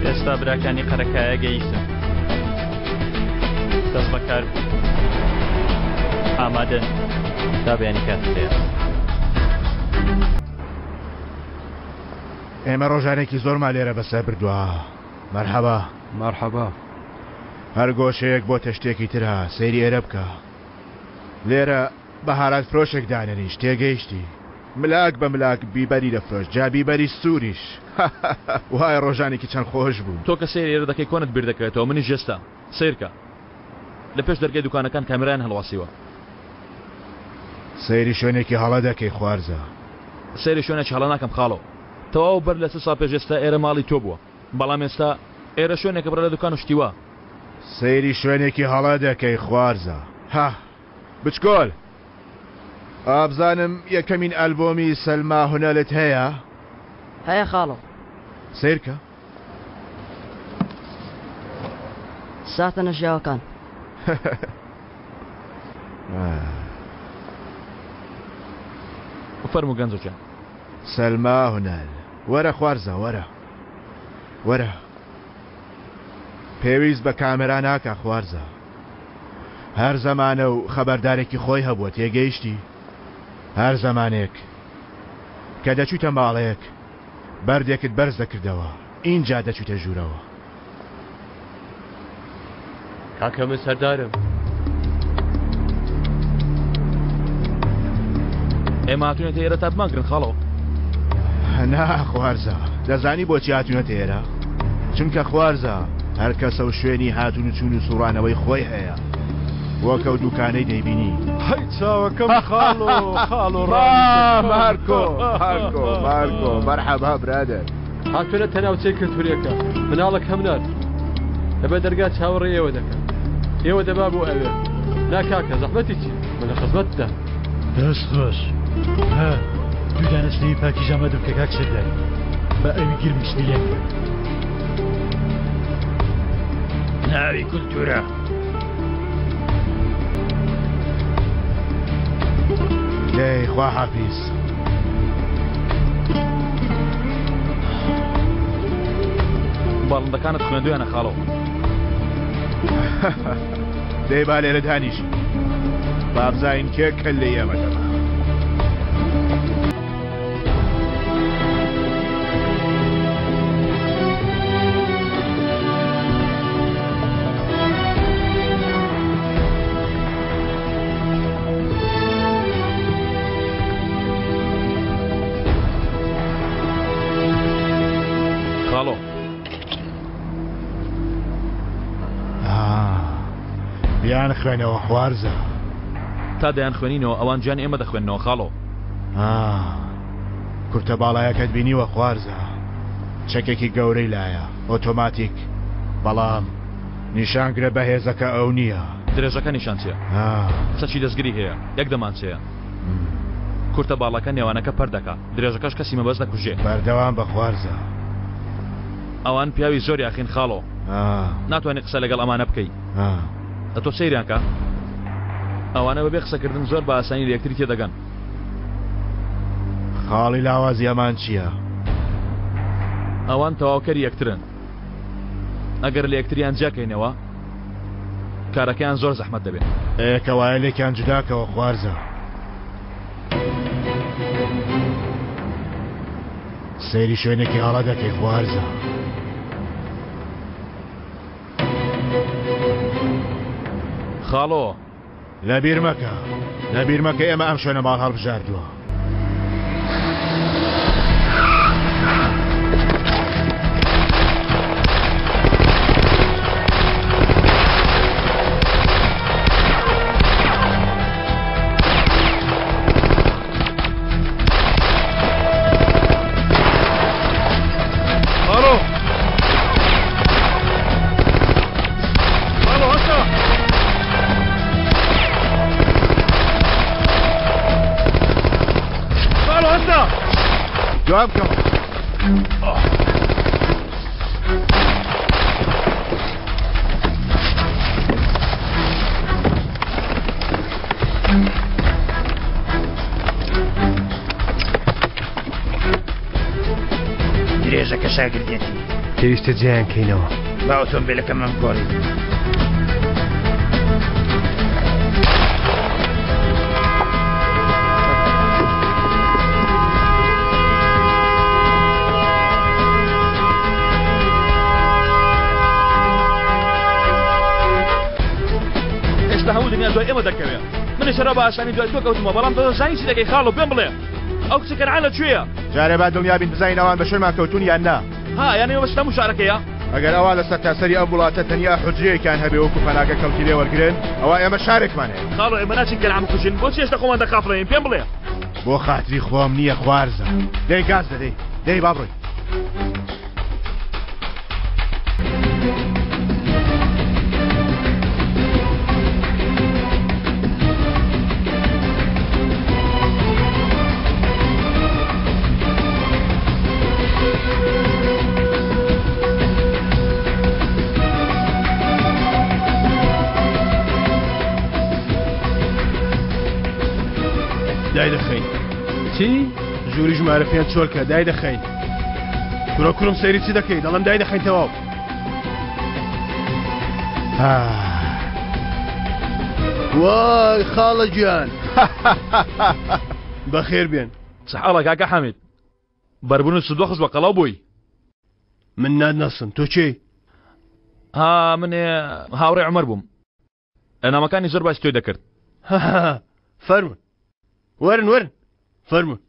ئێستا براکانی قەرەکایە گەیشتن دەست بەکار بوو ئامادەن تا بەیانی کاتت هەیە. ئێمە ڕۆژانێکی زۆرمان لێرە بەسەر بردووە. مەرحەبا. مەرحەبا. هەر گۆشەیەک بۆتە شتێکی ترە، سەیری ئێرە بکە. لێرە بەهارات فرۆشێک دانەنیشت، تێگەیشتی. ملاک بە ملاک بیبەری دەفرۆشت، جا بیبەری سووریش. وای ڕۆژانێکی چەند خۆش بوو. تۆ کە سەیری ئێرە دەکەی کۆنت بیر دەکەوێتەوە، منیش ئێستا. سەیرکە. لە پێش دەرگای دوکانەکان کامێرایان هەڵواسیوە. سەیری شوێنێکی هەڵە دەکەی خوارزا. سەیری شوێنێکی هەڵە ناکەم خاڵۆ. تەواو بەر لە چل ساڵ پێش ئێستا ئێرە ماڵی تۆ بووە. بەڵام ئێستا ئێرە شوێنێکە پڕە لە دوکان و شتی وا. سەیری شوێنێکی هەڵە دەکەی خوارزا. هه. بچکۆل. ئابزانم یەکەمین ئەلبۆمی سەلما هونەلت هەیە؟ هەیە خاڵۆ. سەیرکە. ساتە نەژیاوەکان. فەرموو گەنجە گیان. سەلما هونەر وەرە خوارزا وەرە وەرە پێویست بە کامێرا ناکا خوارزا هەر زەمانە و خەبەردارێکی خۆی هەبووە تێگەیشتی هەر زەمانێک کە دەچوویتە ماڵێک بەردێکت بەرز دەکردەوە ئینجا دەچوویتە ژوورەوە. کاکە من سەردارم. ئێمە هاتوونەتە ئێرە تا بمانگرن خاڵۆ. نا خوارزا دەزانی بۆچی هاتوونەتە ئێرە؟ چونکە خوارزا هەر کەسە و شوێنی هاتون و چوون و سوڕانەوەی خۆی هەیە وەک ئەو دوکانەی دەیبینی. هەی چاوەکەم خاڵۆ خاڵۆ مارکۆ مارکۆ مارکۆ مەرحەبا برادەر. هاتوونەتە ناوچەی کلتوریەکە مناڵەک هەم نارد لەبەر دەرگا چاوەڕێی ئێوە دەکەن ئێوە دەبا بۆ ئەوێ نا کاکە زەحمەتی چی من لە خزمەتتدام. دەست خۆش ها دوو دانە سنەوی پاکیش ئامادە بکە کاک سەردار با ئەوی گرم سنیان بکەم. ناوی کولتوورە. دەی خواحافیز. باڵندەکانت خوێندویانە خاڵۆ. دەی با لێرە دانیشین با بزانین کێ کەللەی ئێمە دەبا. خاڵۆ بیان خوێنەوە خوارزە تا دەیان خوێنینەوە ئەوان گیان ئێمە دەخوێنەوە خاڵۆ کورتە باڵایەکەت بینیوە خوارزە چەکێکی گەورەی لایە ئۆتۆماتیک بەڵام نیشانگرە بەهێزەکە ئەو نییە. درێژەکە نیشانچیە چەکی دەستگری هەیە یەک دەمانچەیە. کورتە باڵەکە نێوانەکە پەرت دەکا، درێژەکەش کەسی مەبەست دەکوژێ. بەردەوام بە خوارزا. ئەوان پیاوی زۆر یاخین خاڵۆ. ناتوانی قسە لەگەڵ ئەمانە بکەی. ئەتۆ سەیریان کە. ئەوانە بەبێ قسەکردن زۆر بە ئاسانی لە یەکتری تێدەگەن. خاڵی لاوازی ئەمان چییە؟ ئەوان تەواوکەری یەکترن. ئەگەر لە یەکتریان جیاکەینەوە کارەکەیان زۆر زەحمەت دەبێت. ئێ کەوایە لێکیان جوداکەوە خوارزا. سەیری شوێنێکی هەڵە دەکەی خوارزا. خاڵۆ. لەبیر مەکە لەبیر مەکە ئێمە ئەم شوێنەمان هەڵبژاردووە. دوام بکەوە. درێژەکە شاگردێتی. پێویستە جیایان کەینەوە. با ئۆتۆمبیلەکەمان بگۆڕین. ئێستا هەموو دنیا دوای ئێمە دەکەوێ. منیش هەروا بە ئاسانی دوای تۆ کەوتمەوە، بەڵام تۆ دەزانی چی دەکەی خاڵۆ، پێم بڵێ ئەو کچە کەنعان لە کوێیە؟ جارێ با دڵنیا بین بزانین ئەوان بە شوێنمان کەوتوون یان نا. ها یانی مەبەستت هەموو شارەکەیە؟ ئەگەر ئەوان لە سەرتاسەری ئەم وڵاتە تەنیا حوجرەیەکیان هەبێ وەکو پەناگە کەڵکی لێ وەرگرن، ئەوا ئێمە شارێکمان هەیە. خاڵۆ ئێمە ناچین کەنعان بکوژین، بۆچی هێشتا خۆمان دەخافڵێنین؟ پێم بڵێ. بۆ خاتری خۆم نییە خوارزا. دەی گاز دە دەی، دەی با بڕۆین. دایدەخەین. چی؟ ژووری ژمارە پێنج چۆلکە دایدەخەین. کورە کوڕم سەیری چی دەکەی دەڵێم دایدەخەین تەواو. وای خاڵە گیان بەخێر بێن. سەحاڵە کاکە حامید بەربوون و سودوەخش بە قەڵەو بووی. من ناتناسم تۆ کێی؟ ها من هاوڕێ عومەر بووم لە نامەکانی زۆر باسی تۆی دەکرد. فەرموون وەرن وەرن فەرموون.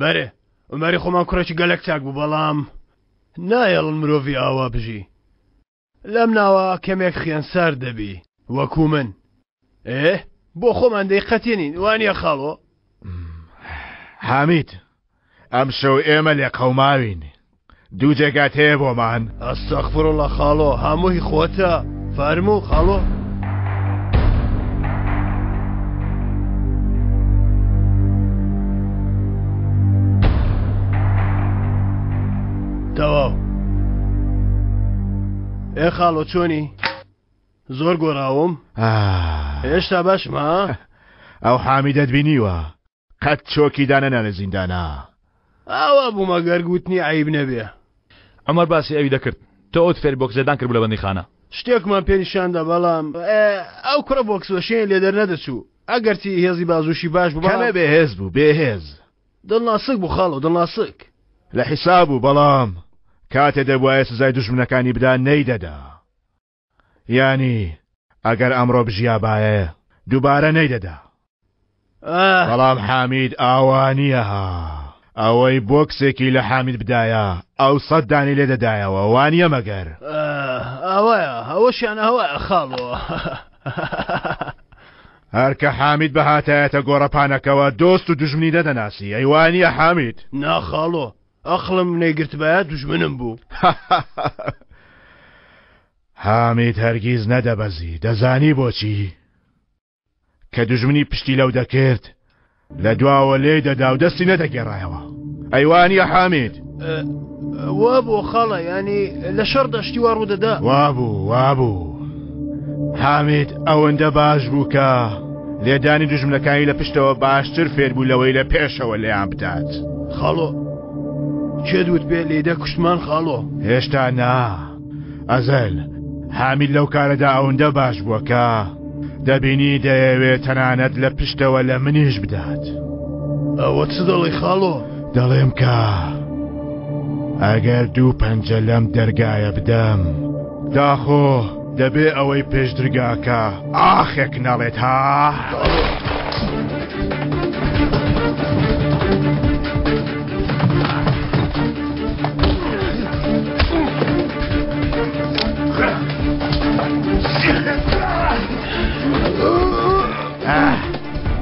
بەرێ عومەری خۆمان کوڕێکی گەلەک چاک بوو بەڵام نایەڵن مرۆڤی ئاوا بژی. لەم ناوە کەمێک خوێن سارد دەبی وەکو من. ئێ بۆ خۆمان دەیقەتێنین وانیە خاڵۆ؟ حامید ئەمشەو ئێمە لێقەوماوین دوو جێگات هەیە بۆمان؟ ئەستەغفراللە خاڵۆ هەموو هی خۆتە فەرموو خاڵۆ. تەواو ئێ خاڵۆ چۆنی؟ زۆر گۆڕاوم هێشتا باشم ها؟ ئەو حامیدەت بینیوە قەت چۆکی دانەنا لە زیندانا. ئاوا بووم ئەگەر گوتنی عەیب نەبێ. عومەر باسی ئەوی دەکرد تۆ ئەوت فێری بۆکس لێدان کردبوو لە بەندیخانە. شتێکمان پێ نیشاندا بەڵام ئەو کوڕە بۆکس وەشێنی لێ دەرنەدەچوو ئەگەرچی هێزی بازووشی باش بوو کەمێ بێهێز بوو بێهێز. دڵناسک بوو خاڵۆ دڵناسک. لە حیساب بوو بەڵام کاتێ دەبوایە سزای دوژمنەکانی بدا نەیدەدا. یانی ئەگەر ئەمڕۆ بژیابایە دووبارە نەیدەدا. بەڵام حامید ئاوا نییە ها. ئەوەی بۆکسێکی لە حامید بدایە ئەو سەد دانی لێ دەدایەوە وانییە مەگەر؟ ئاوایە ئەوەشیان ئاوایە خاڵۆ. هەر کە حامید بهاتایەتە گۆڕەپانەکەوە دۆست و دوژمنی نەدەناسی ئەی وانییە حامید؟ نا خاڵۆ ئەقڵم نەیگرتبایە دوژمنم بوو. حامید هەرگیز نەدەبەزی دەزانی بۆچی؟ کە دوژمنی پشتی لەو دەکرد لە دواوە لێی دەدا و دەستی نەدەگێڕایەوە. ئەی وانییە حامید؟ وابوو خاڵە، یانی لە شەڕدا شتی وا ڕوودەدا. وابوو، وابوو. حامید ئەوەندە باش بوو کە لێدانی دوژمنەکانی لە پشتەوە باشتر فێر بوو لەوەی لە پێشەوە لێیان بدات. خاڵۆ، کێت وت بێ لێیدا کوشتمان خاڵۆ؟ هێشتا نا. ئەزەل، حامید لەو کارەدا ئەوەندە باش بووە کە دەبینی دەیەوێت تەنانەت لە پشتەوە لە منیش بدات. ئەوە چ دەڵێی خاڵۆ؟ دەڵێم کە ئەگەر دوو پەنجە لەم دەرگایە بدەم، داخۆ دەبێ ئەوەی پێش درگاکە ئاخێک نەڵێت ها؟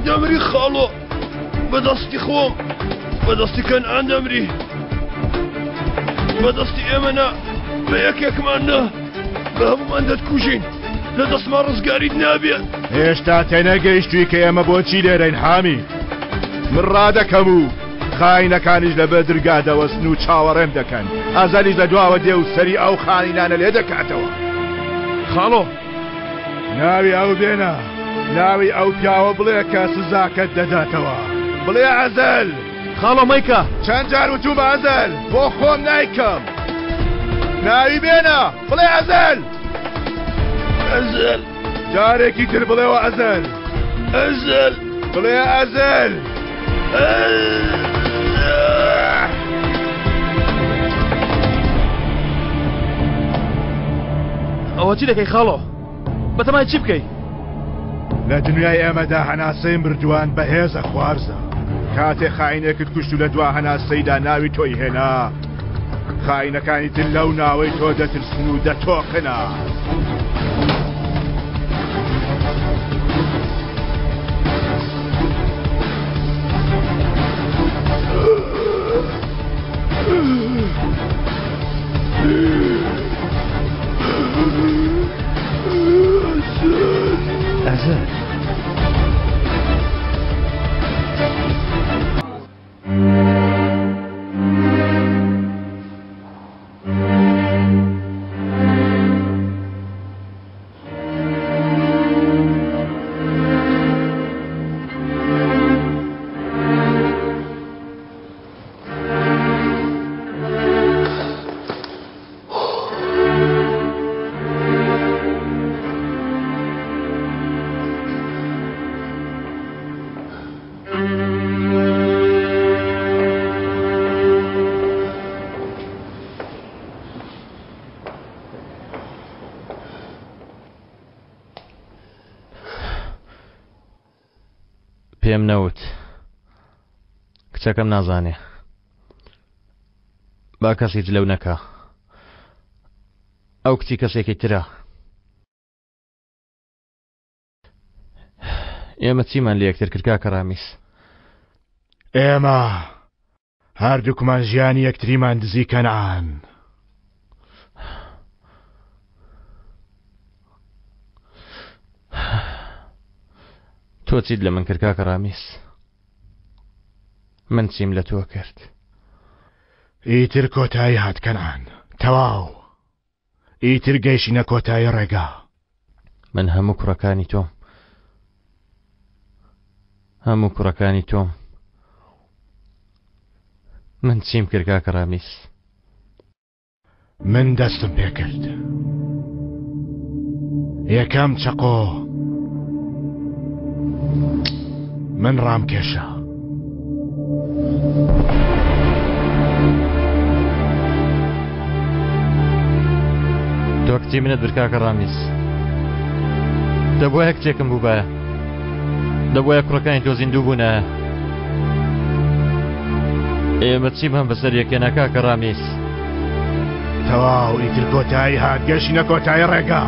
دەمری خاڵۆ بەدەستی خۆم بەدەستی کەنعان دەمری بەدەستی ئێمە نا بە یەکێکمان نا بە هەمومان دەتکوژین لە دەستمان ڕزگاریت نابێت هێشتا تێنەگەیشتووی کە ئێمە بۆچی لێرەین حامی من ڕادەکەم و خاینەکانیش لەبەر درگا دەوەستن و چاوەڕێم دەکەن، ئازاریش لە دواوە دێ و سەری ئەو خاینانە لێ دەکاتەوە. خاڵۆ! ناوی ئەو بێنە، ناوی ئەو پیاوە بڵێ کە سزاکەت دەداتەوە. بڵێ ئەزەل! خاڵۆ مەیکە! چەند جار وتوومە ئەزەل، بۆ خۆم نایکەم. ناوی بێنە، بڵێ ئەزەل! ئەزەل! جارێکی تر بڵێوە ئەزەل! ئەزەل! بڵێ ئەزەل! ئەوە چی دەکەی خاڵۆ؟ بەتەمای چی بکەی؟ لە دنیای ئێمەدا هەناسەی مردووان بەهێزە خوارزە. کاتێ خاینێکت کوشت و لە دوا هەناسەیدا ناوی تۆی هێنا، خاینەکانی تر لەو ناوەی تۆ دەترسن و دەتۆقنە. ئەزەر. پێم نەوت کچەکەم نازانێ با کەس هیچ لەو نەکا ئەو کچی کەسێکی ترە ئێمە چیمان لە یەکتر کرد کاکە ڕامیس؟ ئێمە هەردووکمان ژیانی یەکتریمان دزی کەنعان. تۆ چیت لە من کرد کاکە ڕامیس؟ من چیم لە تۆ کرد؟ ئیتر کۆتایی هات کەنعان، تەواو. ئیتر گەیشتینە کۆتایی ڕێگا. من هەموو کوڕەکانی تۆم. هەموو کوڕەکانی تۆم. من چیم کرد کاکە ڕامیس؟ من دەستم پێکرد. یەکەم چەقۆ من ڕامکێشا. تۆ کچی منت برد کاکە ڕامیس. دەبوایە کچێکم بووبایە. دەبوایە کوڕەکانی تۆ زیندوو بوونایە. ئێمە چیمان بەسەر یەکێنا کاکە ڕامیس؟ تەواو ئیتر کۆتایی هات گەشتینە کۆتایی ڕێگا.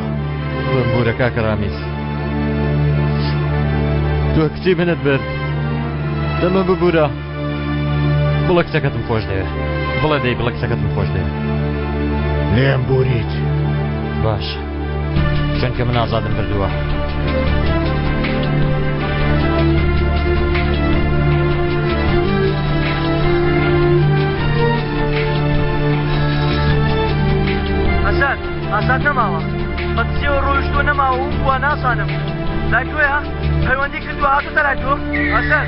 بمبورە کاکە ڕامیس. تۆ کچی منت برد. دەمە ببورە. بڵێ کچەکەتم خۆش دەوێ. بڵێ دەی بڵێ کچەکەتم خۆش دەوێ. لێم بوریت. باش. چونکە من ئازادم بردووە. کات نەماوە بە دزیەوە ڕۆیشتووە نەماوە و بووە نازانم لای تۆیە پەیوەندی کردووە هاتووتە لای تۆ ئازاد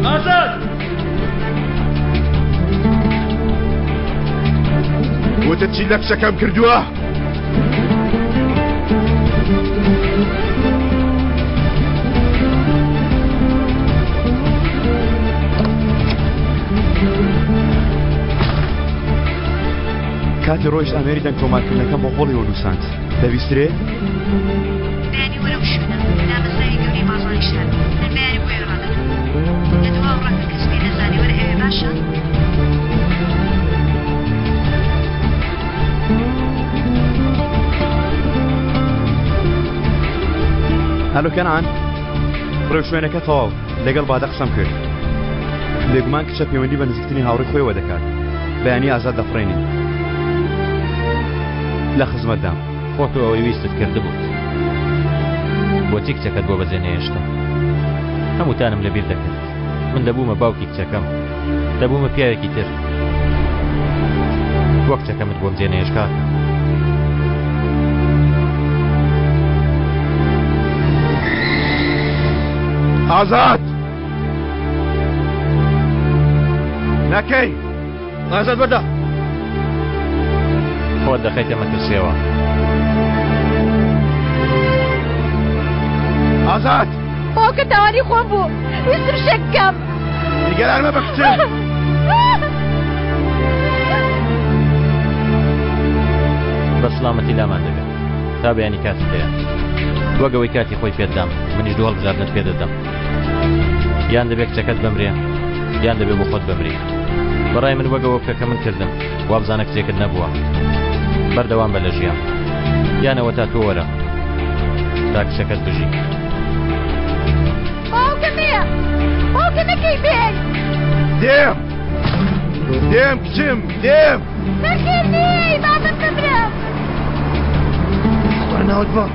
ئازاد وتت چی لە کچەکەم کردووە؟ کاتی ڕۆیشت ئامێری دەنگ تۆمارکردنەکەم بۆ قۆڵیەوە نووساند دەبیسترێ؟ بەیانی وەرە و شوێنە دامەزراوی گەورەی بازاڕی شار من بەیانی بۆ ئێرە ڕادەکەم لە دوا و ڕەنگە کەس پێی نەزانێ وەرە ئەوێ باشە؟ هەلۆ کەنعان ڕێوشوێنەکە تەواو لەگەڵ بادە قسەم کرد بێگومان کچە پەیوەندی بە نزیکترین هاوڕێی خۆیەوە دەکات بەیانی ئازاد دەفڕێنین لە خزمەتدام خۆ تۆ ئەوەی ویستت کردبووت بۆچی کچەکەت بۆ بەجێ نەهێشتم هەمووتانم لەبیر دەکرد من دەبوومە باوکی کچەکەم دەبوومە پیاوێکی تر وەک کچەکەمت بۆم جێ نەهێشت کاکە ئازاد نەکەی ئازاد بەردە خۆت دەخەیتە مەترسیەوە. ئازاد باوکە تاوانی خۆم بوو ویستم شتێک بکەم نیگەران مەبە کچم بە سلامەتی لامان دەبێت تا بەیانی کاتت هەیە وەک ئەوەی کاتی خۆی پێت دام منیش دوو هەڵبژاردنت پێ دەدەم یان دەبێت کچەکەت بمرێ یان دەبێ بۆ خۆت بمری بەڕای من وەگەوە بکە کە من کردم وابزانە کچێکت نەبووە بەردەوام بە لە ژیان یانەوە تا تۆ وەرە تا کچەکەت بژی باوکە مێ باوکە نەکەی بێ دێم دێم کچم دێم نەخێر نێی با من بمرم خوا ناوت بە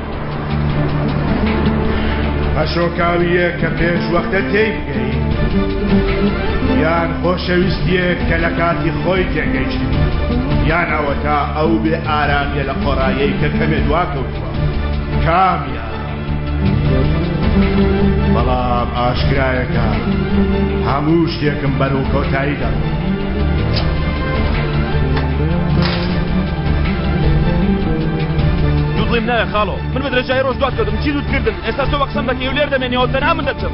پەشۆکاوییەک کە پێش وەختە تێی بگەی یان خۆشەویستیەک کە لە کاتی خۆی تێگەیشتبی یان ئەوەتا ئەو بێ ئارامیە لە قۆڕایەی کە کەمێ دواکەوتووە کامیان بەڵام ئاشکرایەکە هەموو شتێکم بەرەو کۆتایی دەڕۆ. دوودڵیم ناوێ خاڵۆ من بە درێژایی ڕۆژ دوات کەوتم چی دووت کردم ئێستا تۆ بە قسەم دەکەی و لێر دەمێنیەوە تەنها من دەچم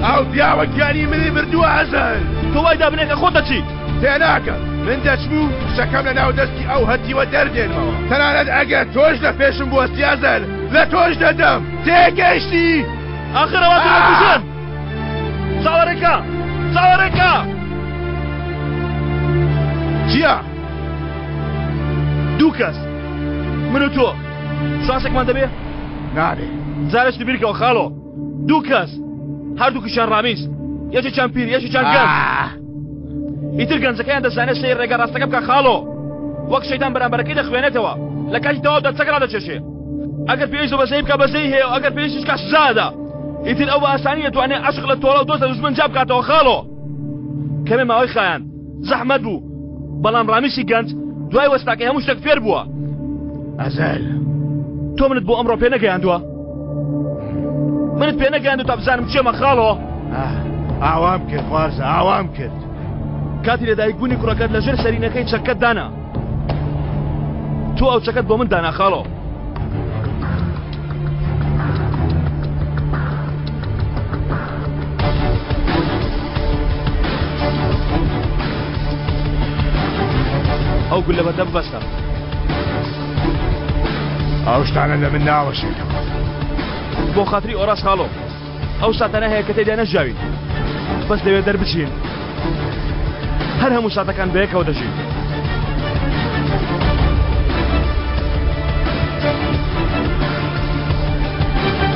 ئەو پیاوە گیانی منی بردووە ئەزەل تۆ وای دابنێ کە خۆت دەچی تێناگەم من دەچم و کچەکەم لە ناو دەستی ئەو هەتیوە دەردێنمەوە تەنانەت ئەگەر تۆش لە پێشم بوەستی ئەزەل لە تۆش دەدەم تێگەیشتی ئاخر ئەوان تۆ دەکوژن چاوەڕێکە چاوەڕێکە چییە؟ دوو کەس من و تۆ شانسێکمان دەبێ؟ نابێ جارێکی بیرکەوە خاڵۆ دوو کەس هەردووکیشیان ڕامیز یەکێکیان پیر یەکێکیان گەنج ئیتر گەنجەکەیان دەزانێت سەیر ڕێگا ڕاستەکە بکە خاڵۆ وەک شەیتان بەرامبەرەکەی دەخوێنێتەوە لە کاتی تەواودا چەک ڕادەکێشێ ئەگەر پێویست بە بەزەیی بکە بەزەیی هەیە و ئەگەر پێویستیش کا سزادا ئیتر ئەو بە ئاسانی دەتوانێت عەشق لە تۆڵە و دۆست لە دوژمن جیا بکاتەوە خاڵۆ کەمێ ماوەی خایاند زەحمەت بوو بەڵام ڕامیسی گەنج دوای وەستاکەی هەموو شتێک فێر بووە ئەزەل تۆ منت بۆ ئەمڕۆ پێ نەگەیاندووە منت پێ نەگەیاندو تا بزانم چێمە خاڵۆ ئاوام کرد خوارزە ئاوام کرد کاتی لەدایک بوونی کوڕەکەت لەژێر سەرینەکەی چەکەت دانا تۆ ئەو چەکەت بۆ من دانا خاڵۆ ئەو گولە بەدە ببەستە ئەو شتانە لە من ناوەشێتەوە بۆ خاتری ئۆراس خاڵۆ ئەو ساتانە هەیە کە تێیدا نەژیاوین بەس لەوێ دەربچین هەر هەموو ساتەکان بەیەکەوە دەژین.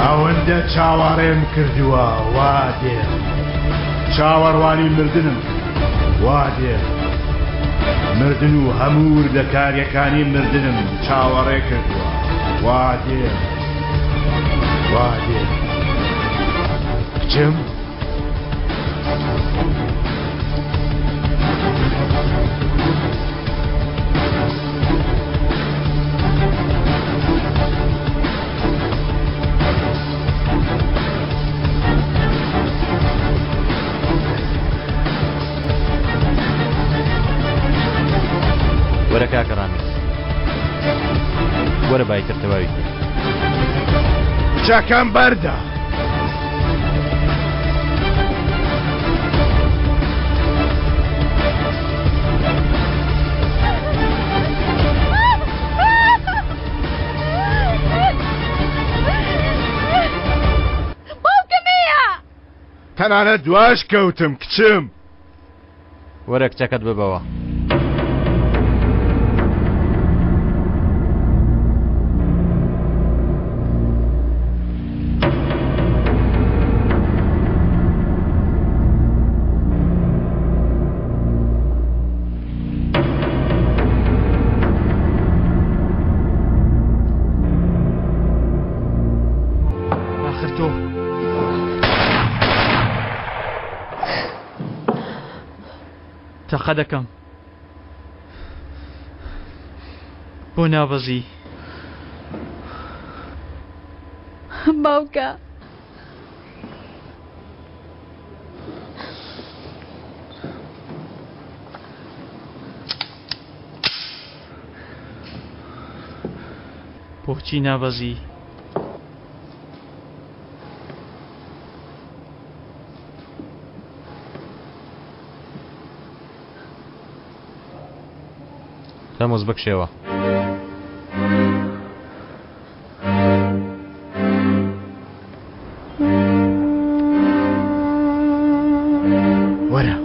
ئەوەندە چاوەڕێم کردووە وا دێم چاوەڕوانی مردنم وا دێم مردن و هەموو وردەکاریەکانی مردنم چاوەڕێ کردووە وا دێم وا دێم کچم. وەرە با ئیتر تەواوی کەین. کچەکەم بەردە. باوکم هەیە! تەنانەت دواش کەوتم کچم. وەرە کچەکەت ببەوە. ئاخر تۆ تەقە دەکەم بۆ نابەزی. باوکە. بۆچی نابەزی؟ تەموز بکشێوە. وەرە.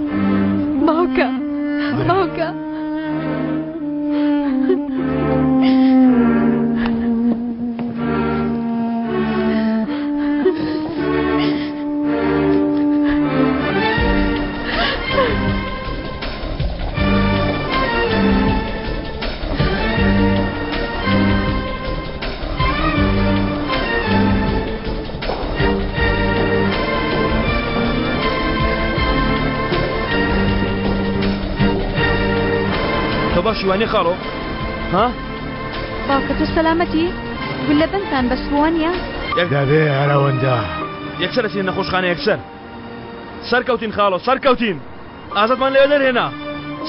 باوکە باوکە. تۆ باشی وانیە خاڵۆ ها؟ باوکە تۆ سەلامەتی؟ گوللە بەندتان بەس بوو وانیە؟ دەبێ هەر ئەوەندە. یەکسەر ئەچینە نەخۆشخانە یەکسەر. سەرکەوتین خاڵۆ سەرکەوتین ئازادمان لەوێ دەرهێنا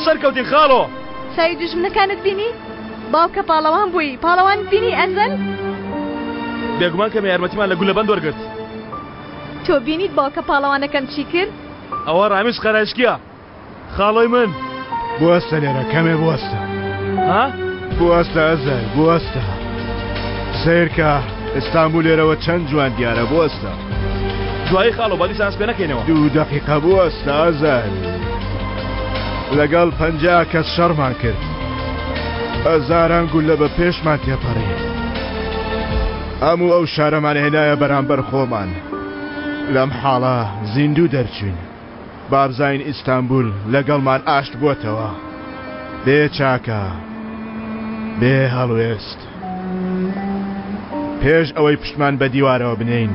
سەرکەوتین خاڵۆ. چاوی دوژمنەکانت بینی؟ باوکە پاڵەوان بووی پاڵەوانت بینی ئەزەل؟ بێگومان کەمێ یارمەتیمان لە گولەبەند وەرگرت. تۆ بینیت باوکە پاڵەوانەکەم چی کرد؟ ئەوە ڕامیز قەرایشکیە خاڵۆی من. بوەستە لێرە کەمێ بوەستە. ها؟ بوەستە ئەزەل بوەستە. سەیرکە ئیستانبول لێرەوە چەند جوان دیارە بوەستە. دوایی خاڵۆ با دیسان پێ نەکەینەوە. دوو دەقیقە بوەستە ئەزەل. لەگەڵ 50 کەس شەڕمان کرد. هەزاران گوللە بە پێشمان تێپەڕی. هەموو ئەو شارەمان هێنایە بەرامبەر خۆمان. لەم حاڵە زیندوو دەرچوین. بابزانین ئیستانبول لەگەڵمان ئاشت بووەتەوە. بێ چاکە، بێ هەڵوێست. پێش ئەوەی پشتمان بە دیوارەوە بنێین،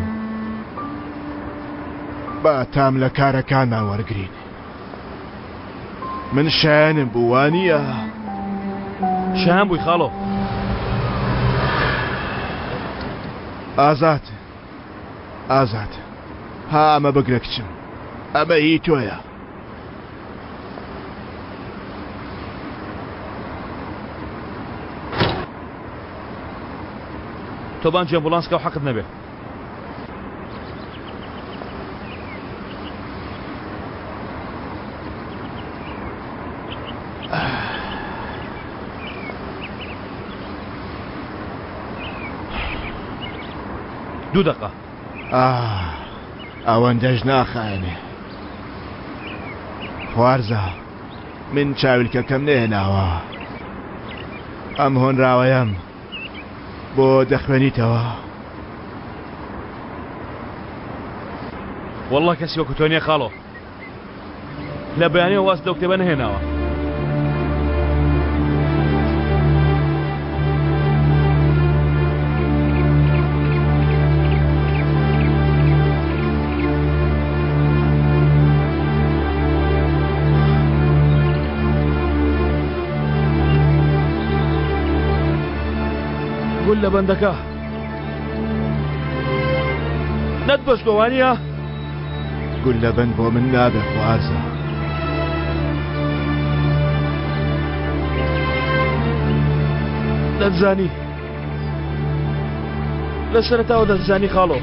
با تام لە کارەکانمان وەرگرین. من شایەنم بوو، وانییە؟ شایەن بووی خاڵۆ. ئازاد، ئازاد ها ئەمە بگرە کچم ئەمە هی تۆیە. تۆ بانگی ئەمبوڵانس کە و حەقت نەبێ. دوو دەقە. ئاه ئەوەندەش ناخایەنێ. خوارزا من چاویلکەکەم نەهێناوە. ئەم هۆنراوەیەم بۆ دەخوێنیتەوە؟ وەڵڵا کەسی وەکو تۆ نییە خاڵۆ. لە بەیانیەوە واز لەو کتێبە نەهێناوە. گول لە بەندەکە نەتبەستوە وانییە؟ گوللەبەند بۆ من نابێ خوارزا. دەتزانی. لە سەرەتاوە دەزانی خاڵۆ.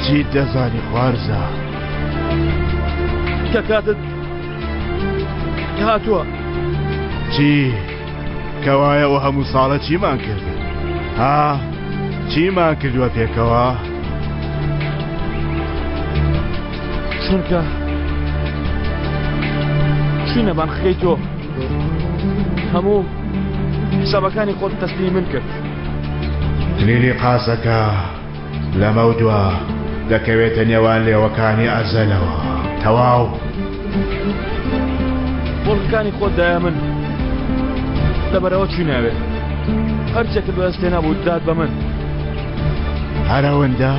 چیت دەزانی خوارزا؟ کە کاتت هاتووە. چی؟ کەوایە ئەو هەموو ساڵە چیمان کرد؟ ها؟ چیمان کردووە پێکەوە؟ چونکە چوینە بانقەکەی تۆ هەموو حسابەکانی خۆت تەسلیمی من کرد. کلیلی قاسەکە لەمەودوا دەکەوێتە نێوان لێوەکانی ئەزەلەوە. تەواو. موڵکەکانی خۆت دایە من. لەبەرئەوە چووینە ئەوێ. هەرچێکت بەدەست هێنابوو دات بە من. هەر ئەوەندە؟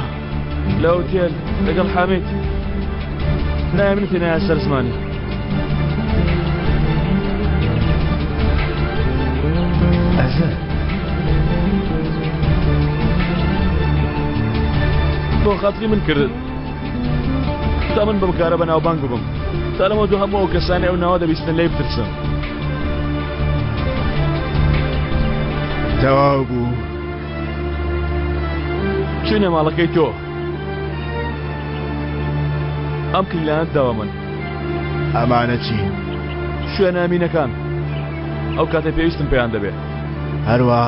لە ئوتێل لەگەڵ حامید ناوی منت هێنایە سەر زمانی. ئەزەل. بۆ خاتری من کردت تا من بەم کارە بەناوبانگ ببم تا لەمە دوو هەموو ئەو کەسانەی ئەو ناوە دەبیستن لێی بترسن. تەواو بوو. چوینە ماڵەکەی تۆ ئەم کلیلانەت داوە من. ئەمانە چین؟ شوێنە ئەمینەکان ئەو کاتێ پێویستم پێیان دەبێ. هەروا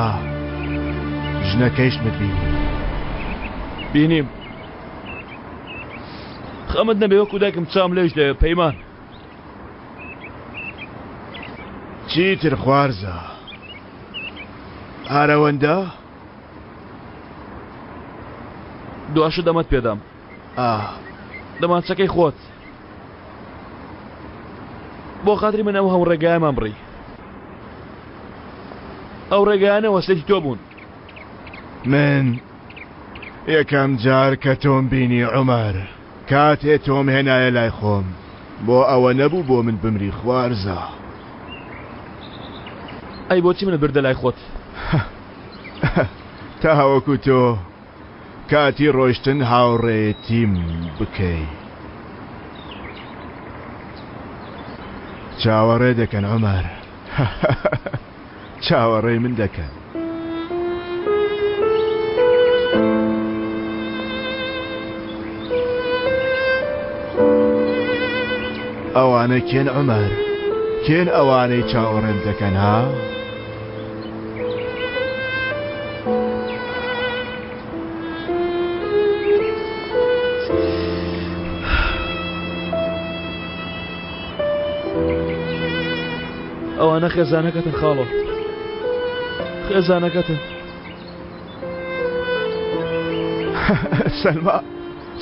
ژنەکەیشمت بینی؟ بینیم. خەمت نەبێ وەکو دایکم چاوم لێش دەوێ پەیمان. چیتر خوارزا هەر ئەوەندە؟ دواشە دەمەت پێدام. ئاه. دەمانچەکەی خۆت. بۆ خاتری من ئەو هەموو ڕێگایەمان بڕی. ئەو ڕێگایانە وەسێتی تۆ بوون. من یەکەم جار کە تۆم بینی عومەر کاتێ تۆم هێنایە لای خۆم بۆ ئەوە نەبوو بۆ من بمری خوارزا. ئەی بۆچی منت بردە لای خۆت؟ تاوەکو تۆ کاتی ڕۆیشتن هاوڕێیەتیم بکەی. چاوەڕێ دەکەن عومەر. چاوەڕێی من دەکەن. ئەوانە کێن عومەر؟ کێن ئەوانەی چاوەڕێم دەکەن ها؟ ئەوانە خێزانەکەتن خاڵۆ خێزانەکەتن. سەلما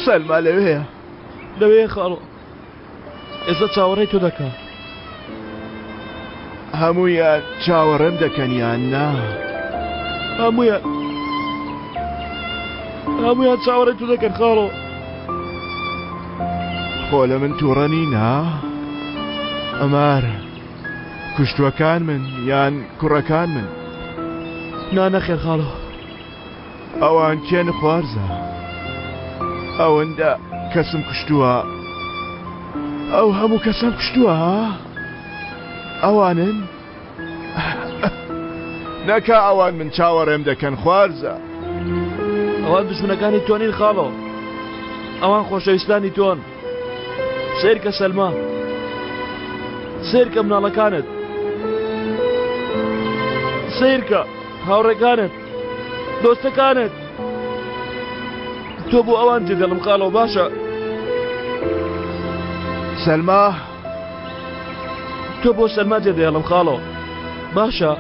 سەلما لەوێیە. لەوێ خاڵۆ ئێستا چاوەڕێی تۆ دەکا. هەموویان چاوەڕێم دەکەن یان نا؟ هەموویان هەموویان چاوەڕێی تۆ دەکەن خاڵۆ. خۆ لە من تووڕە نین ها؟ عومەر کوشتوەکان من یان کوڕەکان من؟ نا نەخێر خاڵۆ. ئەوان کێن خوارزا؟ ئەوەندە کەسم کوشتووە ئەو هەموو کەسم کوشتووە ها؟ ئەوانن؟ نەکا ئەوان من چاوەڕێم دەکەن خوارزا. ئەوان دوژمنەکانی تۆ نین خاڵۆ ئەوان خۆشەویستانی تۆن سیرکە سەلما سیرکە مناڵەکانت سیرکە هاوڕێکانت دۆستەکانت تۆ بۆ ئەوان جێدەڵم خاڵەوە باشە سەلما تۆ بۆ سەلما جێدەهێڵم خاڵۆ باشە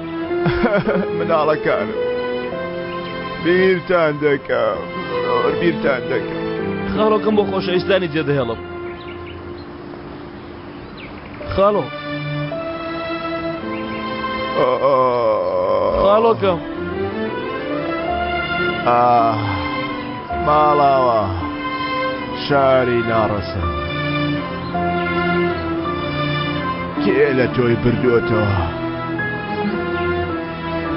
مناڵەکانم بیرتان دەکەم زۆر بیرتان دەکەم خاڵۆکەم بۆ خۆشەویستانی جێدەهێڵم خاڵۆ خاڵۆکەم ئاه ماڵاوا شاری ناڕەسەن کێ لە تۆی بردووەتەوە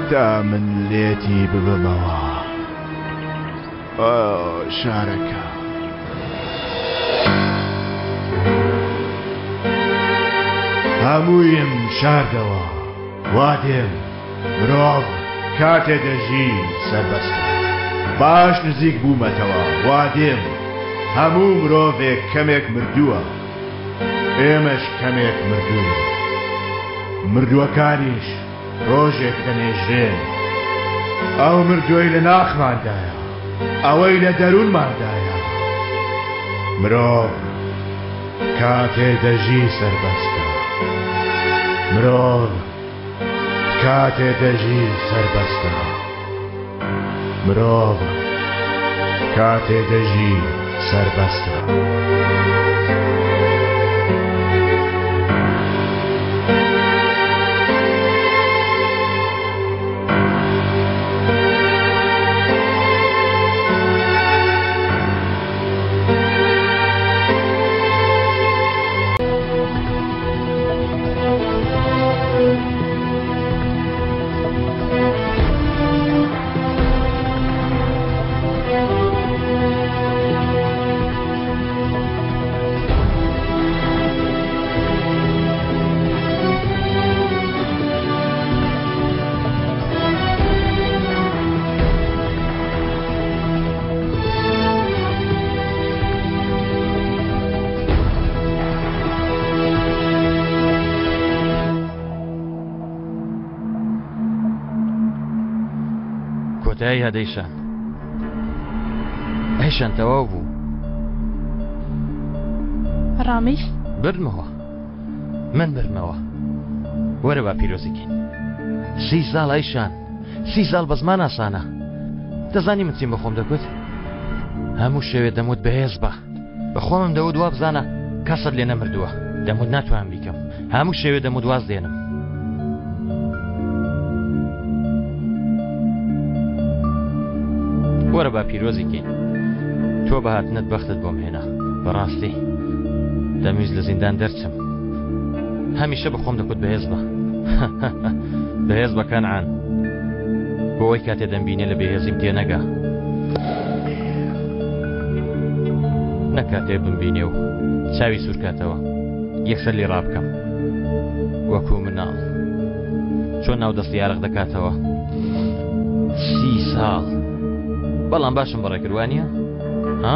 تا من لێتی ببەمەوە شارەکە. هەموویم شاردەوە وا دێم مرۆڤ کاتێ دەژی سەربەستە. باش نزیک بوومەتەوە وا دێم هەموو مرۆڤێک کەمێک مردووە ئێمەش کەمێک مردووین مردووەکانیش ڕۆژێک دەنێژرێن ئەو مردووەی لە ناخماندایە ئەوەی لە دەروونماندایە مرۆڤ کاتێ دەژی سەربەستە مرۆڤ کاتێ دەژی سەربەستە مرۆڤ کاتێ دەژی سەربەستە. کۆتایی هات ئەیشان ئەیشان تەواو بوو ڕامیس بردمەوە من بردمەوە وەرە با پیرۆزیکەین سی ساڵ ئەیشان سی ساڵ بە زمان ئاسانە دەزانی من چیم بە خۆم دەگوت هەموو شەوێ دەموت بەهێز بە بە خۆمم دەوت وابزانە کەست لێ نەمردووە دەموت ناتوانم بیکەم هەموو شەوێ دەموت واز دێنم وەرە با پیرۆزی کەین تۆ بە هاتنت بەختت بۆم هێنا بەڕاستی دەمویست لە زیندان دەرچم هەمیشە بە خۆم دەکوت بەهێز بە بەهێز بە کەنعان بۆ ئەوەی کاتێ دەمبینێ لە بێهێزیم تێنەگا نەکاتێ بمبینێ و چاوی سوورکاتەوە یەکسەر لێ ڕابکەم وەکو مناڵ چۆن ناو دەستی یارق دەکاتەوە سی ساڵ بەڵام باشم بەڕێ کردوانە ها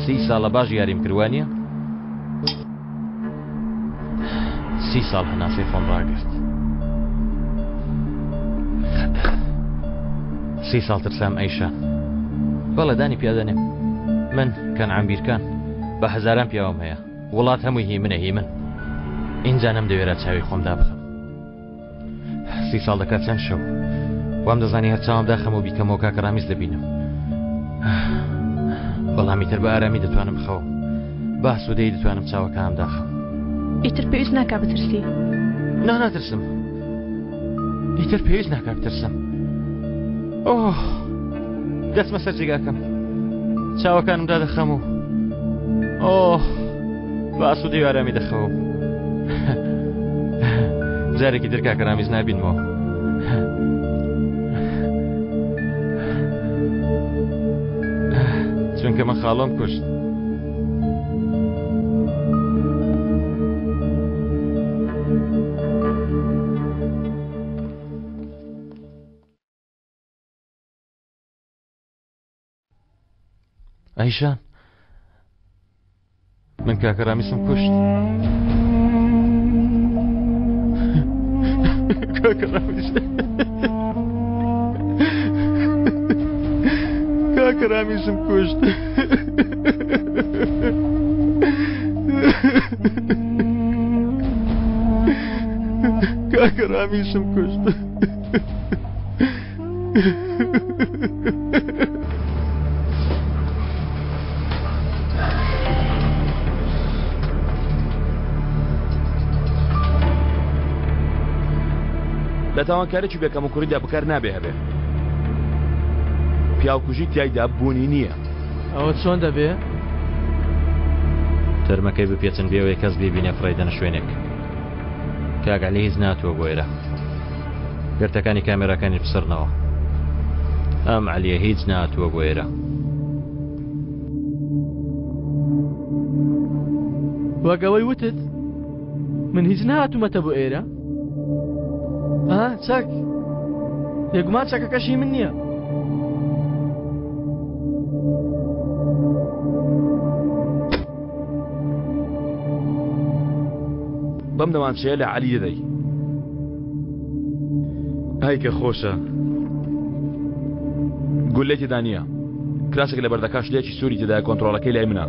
سی ساڵە باش یاریم کردوانە سی ساڵ هەناسەی خۆم ڕاگرت سی ساڵ ترسام ئەیشان بەڵێ دانی پیادەنێم من کەنعان بیرکان بە هەزاران پیاوم هەیە وڵات هەمووی هی منە هی من ئینجا نەمدەوێرا چاوی خۆم دابخەم سی ساڵ دەکات چەند شەو وام دەزانی هەر چاوم داخەم و بیکەمەوە کاکە ڕامیز دەبینم بەڵام ئیتر بە ئارامی دەتوانم بخەوم بە ئاسوودەیی دەتوانم چاوەکانم داخەم. ئیتر پێویست ناکا بترسی. نا ناترسم ئیتر پێویست ناکا بترسم ئۆه دەچمە سەر جێگاکەم چاوەکانم دادەخەم و ئۆه بە ئاسوودەی و ئارامی دەخەوم جارێکی تر کاکە ڕامیز نابینمەوە چونکە من خاڵۆم کوشت ئەیشان من کاکە ڕامیسم کوشت کاکە ڕامیس کاکە ڕامیسم کوشت کاکە ڕامیسم کوشت لە تاوانکارێکی بێ کەموکوڕیدا بکەر نابێ هەبێ. پیاوکوژی تیایدا بوونی نییە. ئەوە چۆن دەبێ؟ تەرمەکەی بپێچن بێ ئەوەی کەس بیبینێ فڕێیدەنە شوێنێک. کاک عەلی هیچ ناتوە بۆ ئێرە گرتەکانی کامێراکانی بسڕنەوە ئەم عەلیە هیچ ناتوە بۆ ئێرە. وەک ئەوەی وتت من هیچ نەهاتوومەتە بۆ ئێرە ئا چەک بێگومان چەکەکەشی من نییە. بەم دەمانچەیە لە عەلی دەدەی. ئای کە خۆشە. گولەی تێدا نییە. کراسێک لە بەردەکا شلەیەکی سووری تێدایە کۆنتڕۆڵەکەی لای منە.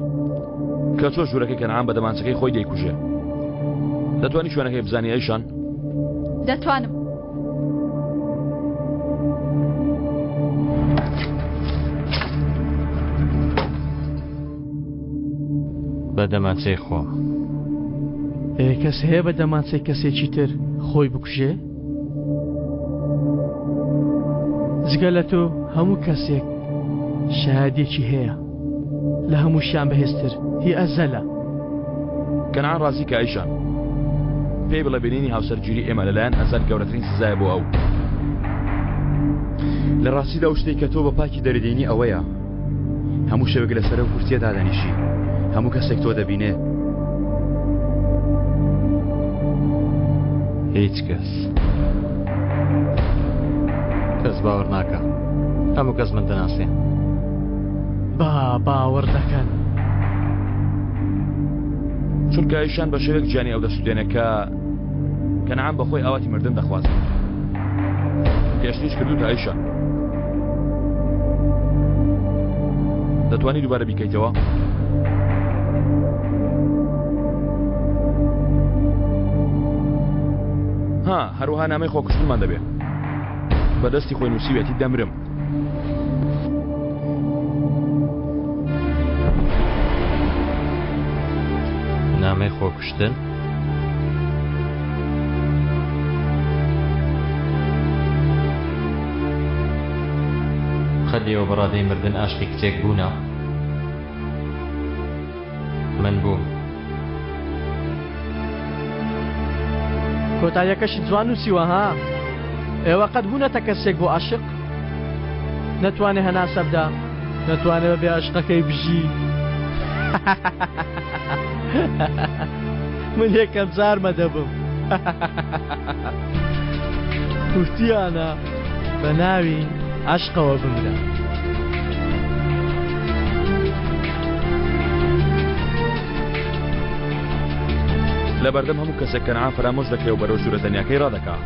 کە چۆ ژوورەکەی کەنعان بە دەمانچەکەی خۆی دەیکوژێ. دەتوانی شوێنەکەی بزانی ئەیشان؟ دەتوانم. بە دەمانچەی خۆم. ئێ کەس هەیە بە دەمانچەی کەسێکی تر خۆی بکوژێ؟ جگە لە تۆ هەموو کەسێک شایەدێکی هەیە لە هەمووشیان بەهێزتر هی ئەزەلە. کەنعان ڕازی کە ئەیشان پێی بڵێ بینینی هاوسەرگیری ئێمە لەلایەن ئەزەل گەورەترین سزایە بۆ ئەو. لە ڕاستیدا ئەو شتەی کە تۆ بە پاکی دەردێنی ئەوەیە هەموو شەوێک لەسەر ئەو کورسیە دادەنیشی هەموو کەسێک تۆ دەبینێ. هیچ کەس کەس باوەڕ ناکا هەموو کەس من دەناسێ. با باوەڕ دەکەن. چونکە ئیشان بە شێوەیەک گیانی ئەو دەسوتێنێ کە کەنعان بە خۆی ئاواتی مردن دەخوازێت. پێشتریش کردوتە ئەیشان. دەتوانی دووبارە بیکەیتەوە؟ ها هەروەها نامەی خۆکوشتنمان دەبێ بەدەستی خۆی نووسیوێتی دەمرم. نامەی خۆکوشتن؟ قەت ئێوە بە ڕادەی مردن ئاشقی کچێک بوونە؟ من بووم. کۆتاییەکەشت جوان نووسیوە ها؟ ئێوە قەت بوونەتە کەسێک بۆ ئاشق؟ نەتوانێ هەناسە بدا، نەتوانێ بەبێ ئاشقەکەی بژی. من یەکەم جارمە دەبم. وتیانە بە ناوی عەشقەوە بمرە. لەبەردەم هەموو کەسێک کەنعان فەرامۆش دەکرێ و بەرەو ژوورە تەنیاکەی ڕادەکا.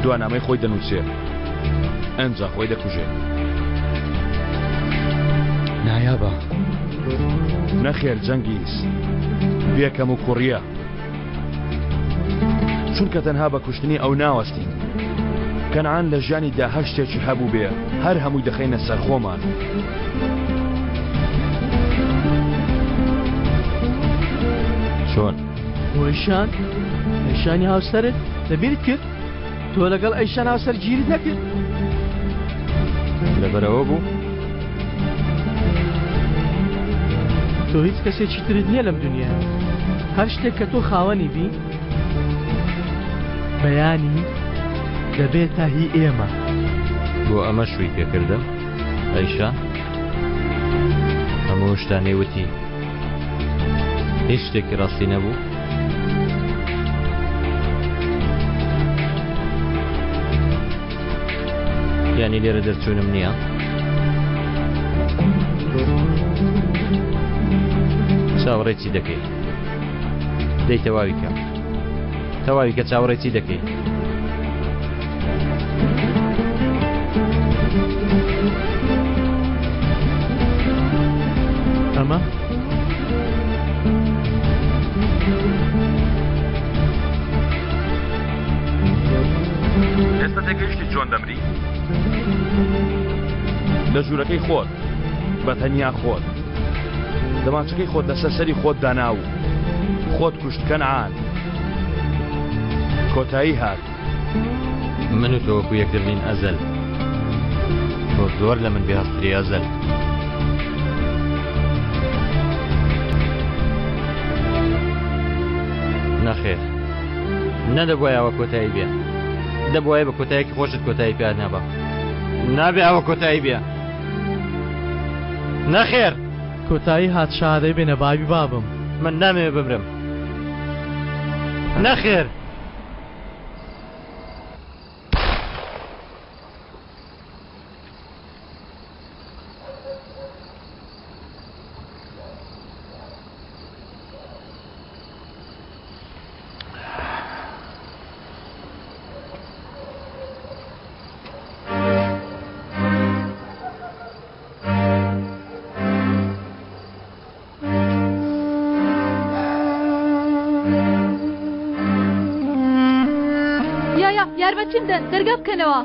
دوا نامەی خۆی دەنووسێ ئەنجا خۆی دەکوژێ. نایابە. نەخێر جەنگیز بێ کەم و کوڕیە. چونکە تەنها بە کوشتنی ئەو ناوەستین. کەنعان لە ژیانیدا هەر شتێکی هەبووبێ هەر هەمووی دەخەینە سەر خۆمان. چۆن؟ ئەیشان؟ ئەیشانی هاوسەرت لەبیرت کرد؟ تۆ لەگەڵ ئەیشان هاوسەرگیریت نەکرد؟ لەبەرەوە بوو؟ تۆ هیچ کەسێکی ترت نییە لەم دنیا هەر شتێک کە تۆ خاوەنی بی بەیانی دەبێتە هی ئێمە. بۆ ئەمە شووی پێکردم ئەیشا هەموو شتانەی وتی هیچ شتێکی ڕاستی نەبوو؟ یانی لێرە دەرچوونم نییە؟ چاوەڕێ چی دەکەی؟ دەی تەواوی کە تەواوی کە چاوەڕێ چی دەکەی؟ ئەمە ئێستا تێگەیشتی چۆن دەمری؟ لە ژوورەکەی خۆت بە تەنیا خۆت دەمانچەکەی خۆت لەسەر سەری خۆت دانا و خۆت کوشت کەنعان کۆتایی هات. من و تۆ وەکو یەکتر نین ئەزەل تۆ زۆر لە من بێهەستتری ئەزەل. نەخێر نەدەبوایە ئەوە کۆتایی بێ دەبوایە بە کۆتایەکی خۆشت کۆتایی پیا نابا نابێ ئەوە کۆتایی بێ نەخێر کۆتایی هات شادەی بێنە بابی بابم من نامەوێ بمرم نەخێر یارمەتیم دەن دەرگا بکەنەوە.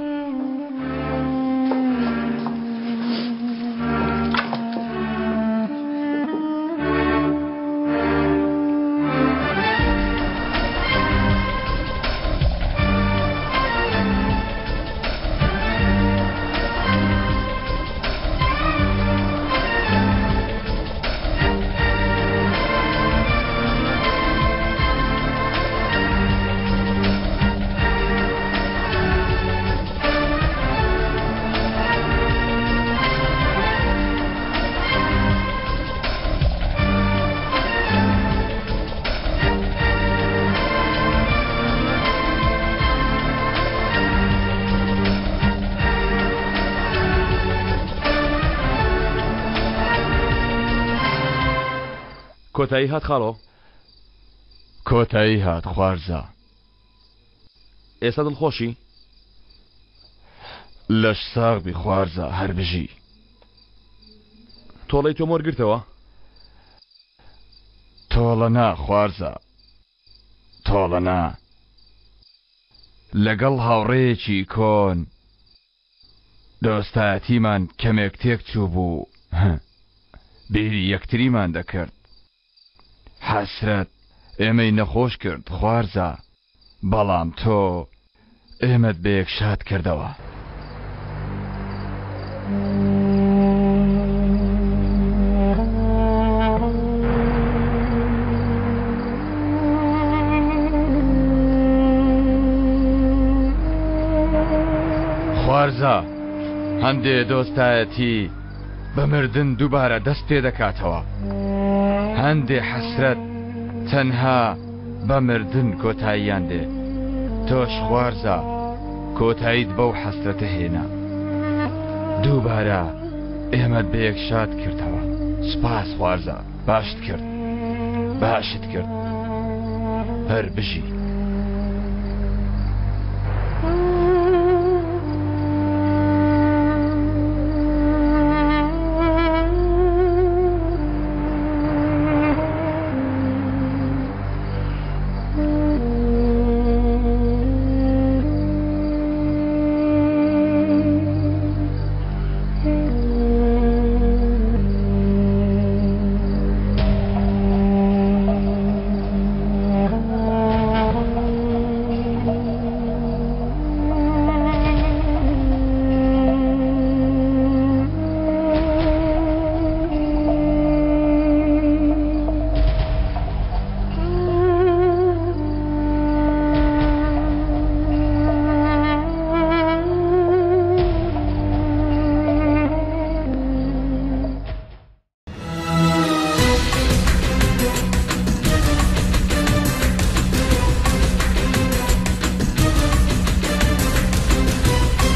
کۆتایی هات خاڵۆ؟ کۆتایی هات خوارزا. ئێستا دڵخۆشی؟ لەش ساغ بی خوارزا هەر بژی. تۆڵەی تۆم وەرگرتەوە؟ تۆڵە نا خوارزا تۆڵە نا. لەگەڵ هاوڕێیەکی کۆن دۆستایەتیمان کەمێک تێک چووبوو بیری یەکتریمان دەکرد حەسرەت ئێمەی نەخۆش کرد خوارزا بەڵام تۆ ئێمەت بەیەک شاد کردەوە. خوارزا، هەندێ دۆستایەتی بە مردن دووبارە دەست پێ دەکاتەوە. هەندێ حەسرەت تەنها بە مردن کۆتاییان دێ. تۆش خوارزا کۆتاییت بەو حەسرەتە هێنا. دووبارە ئێمەت بە یەک شاد کردەوە. سوپاس خوارزا، باشت کرد. باشت کرد. هەر بژی.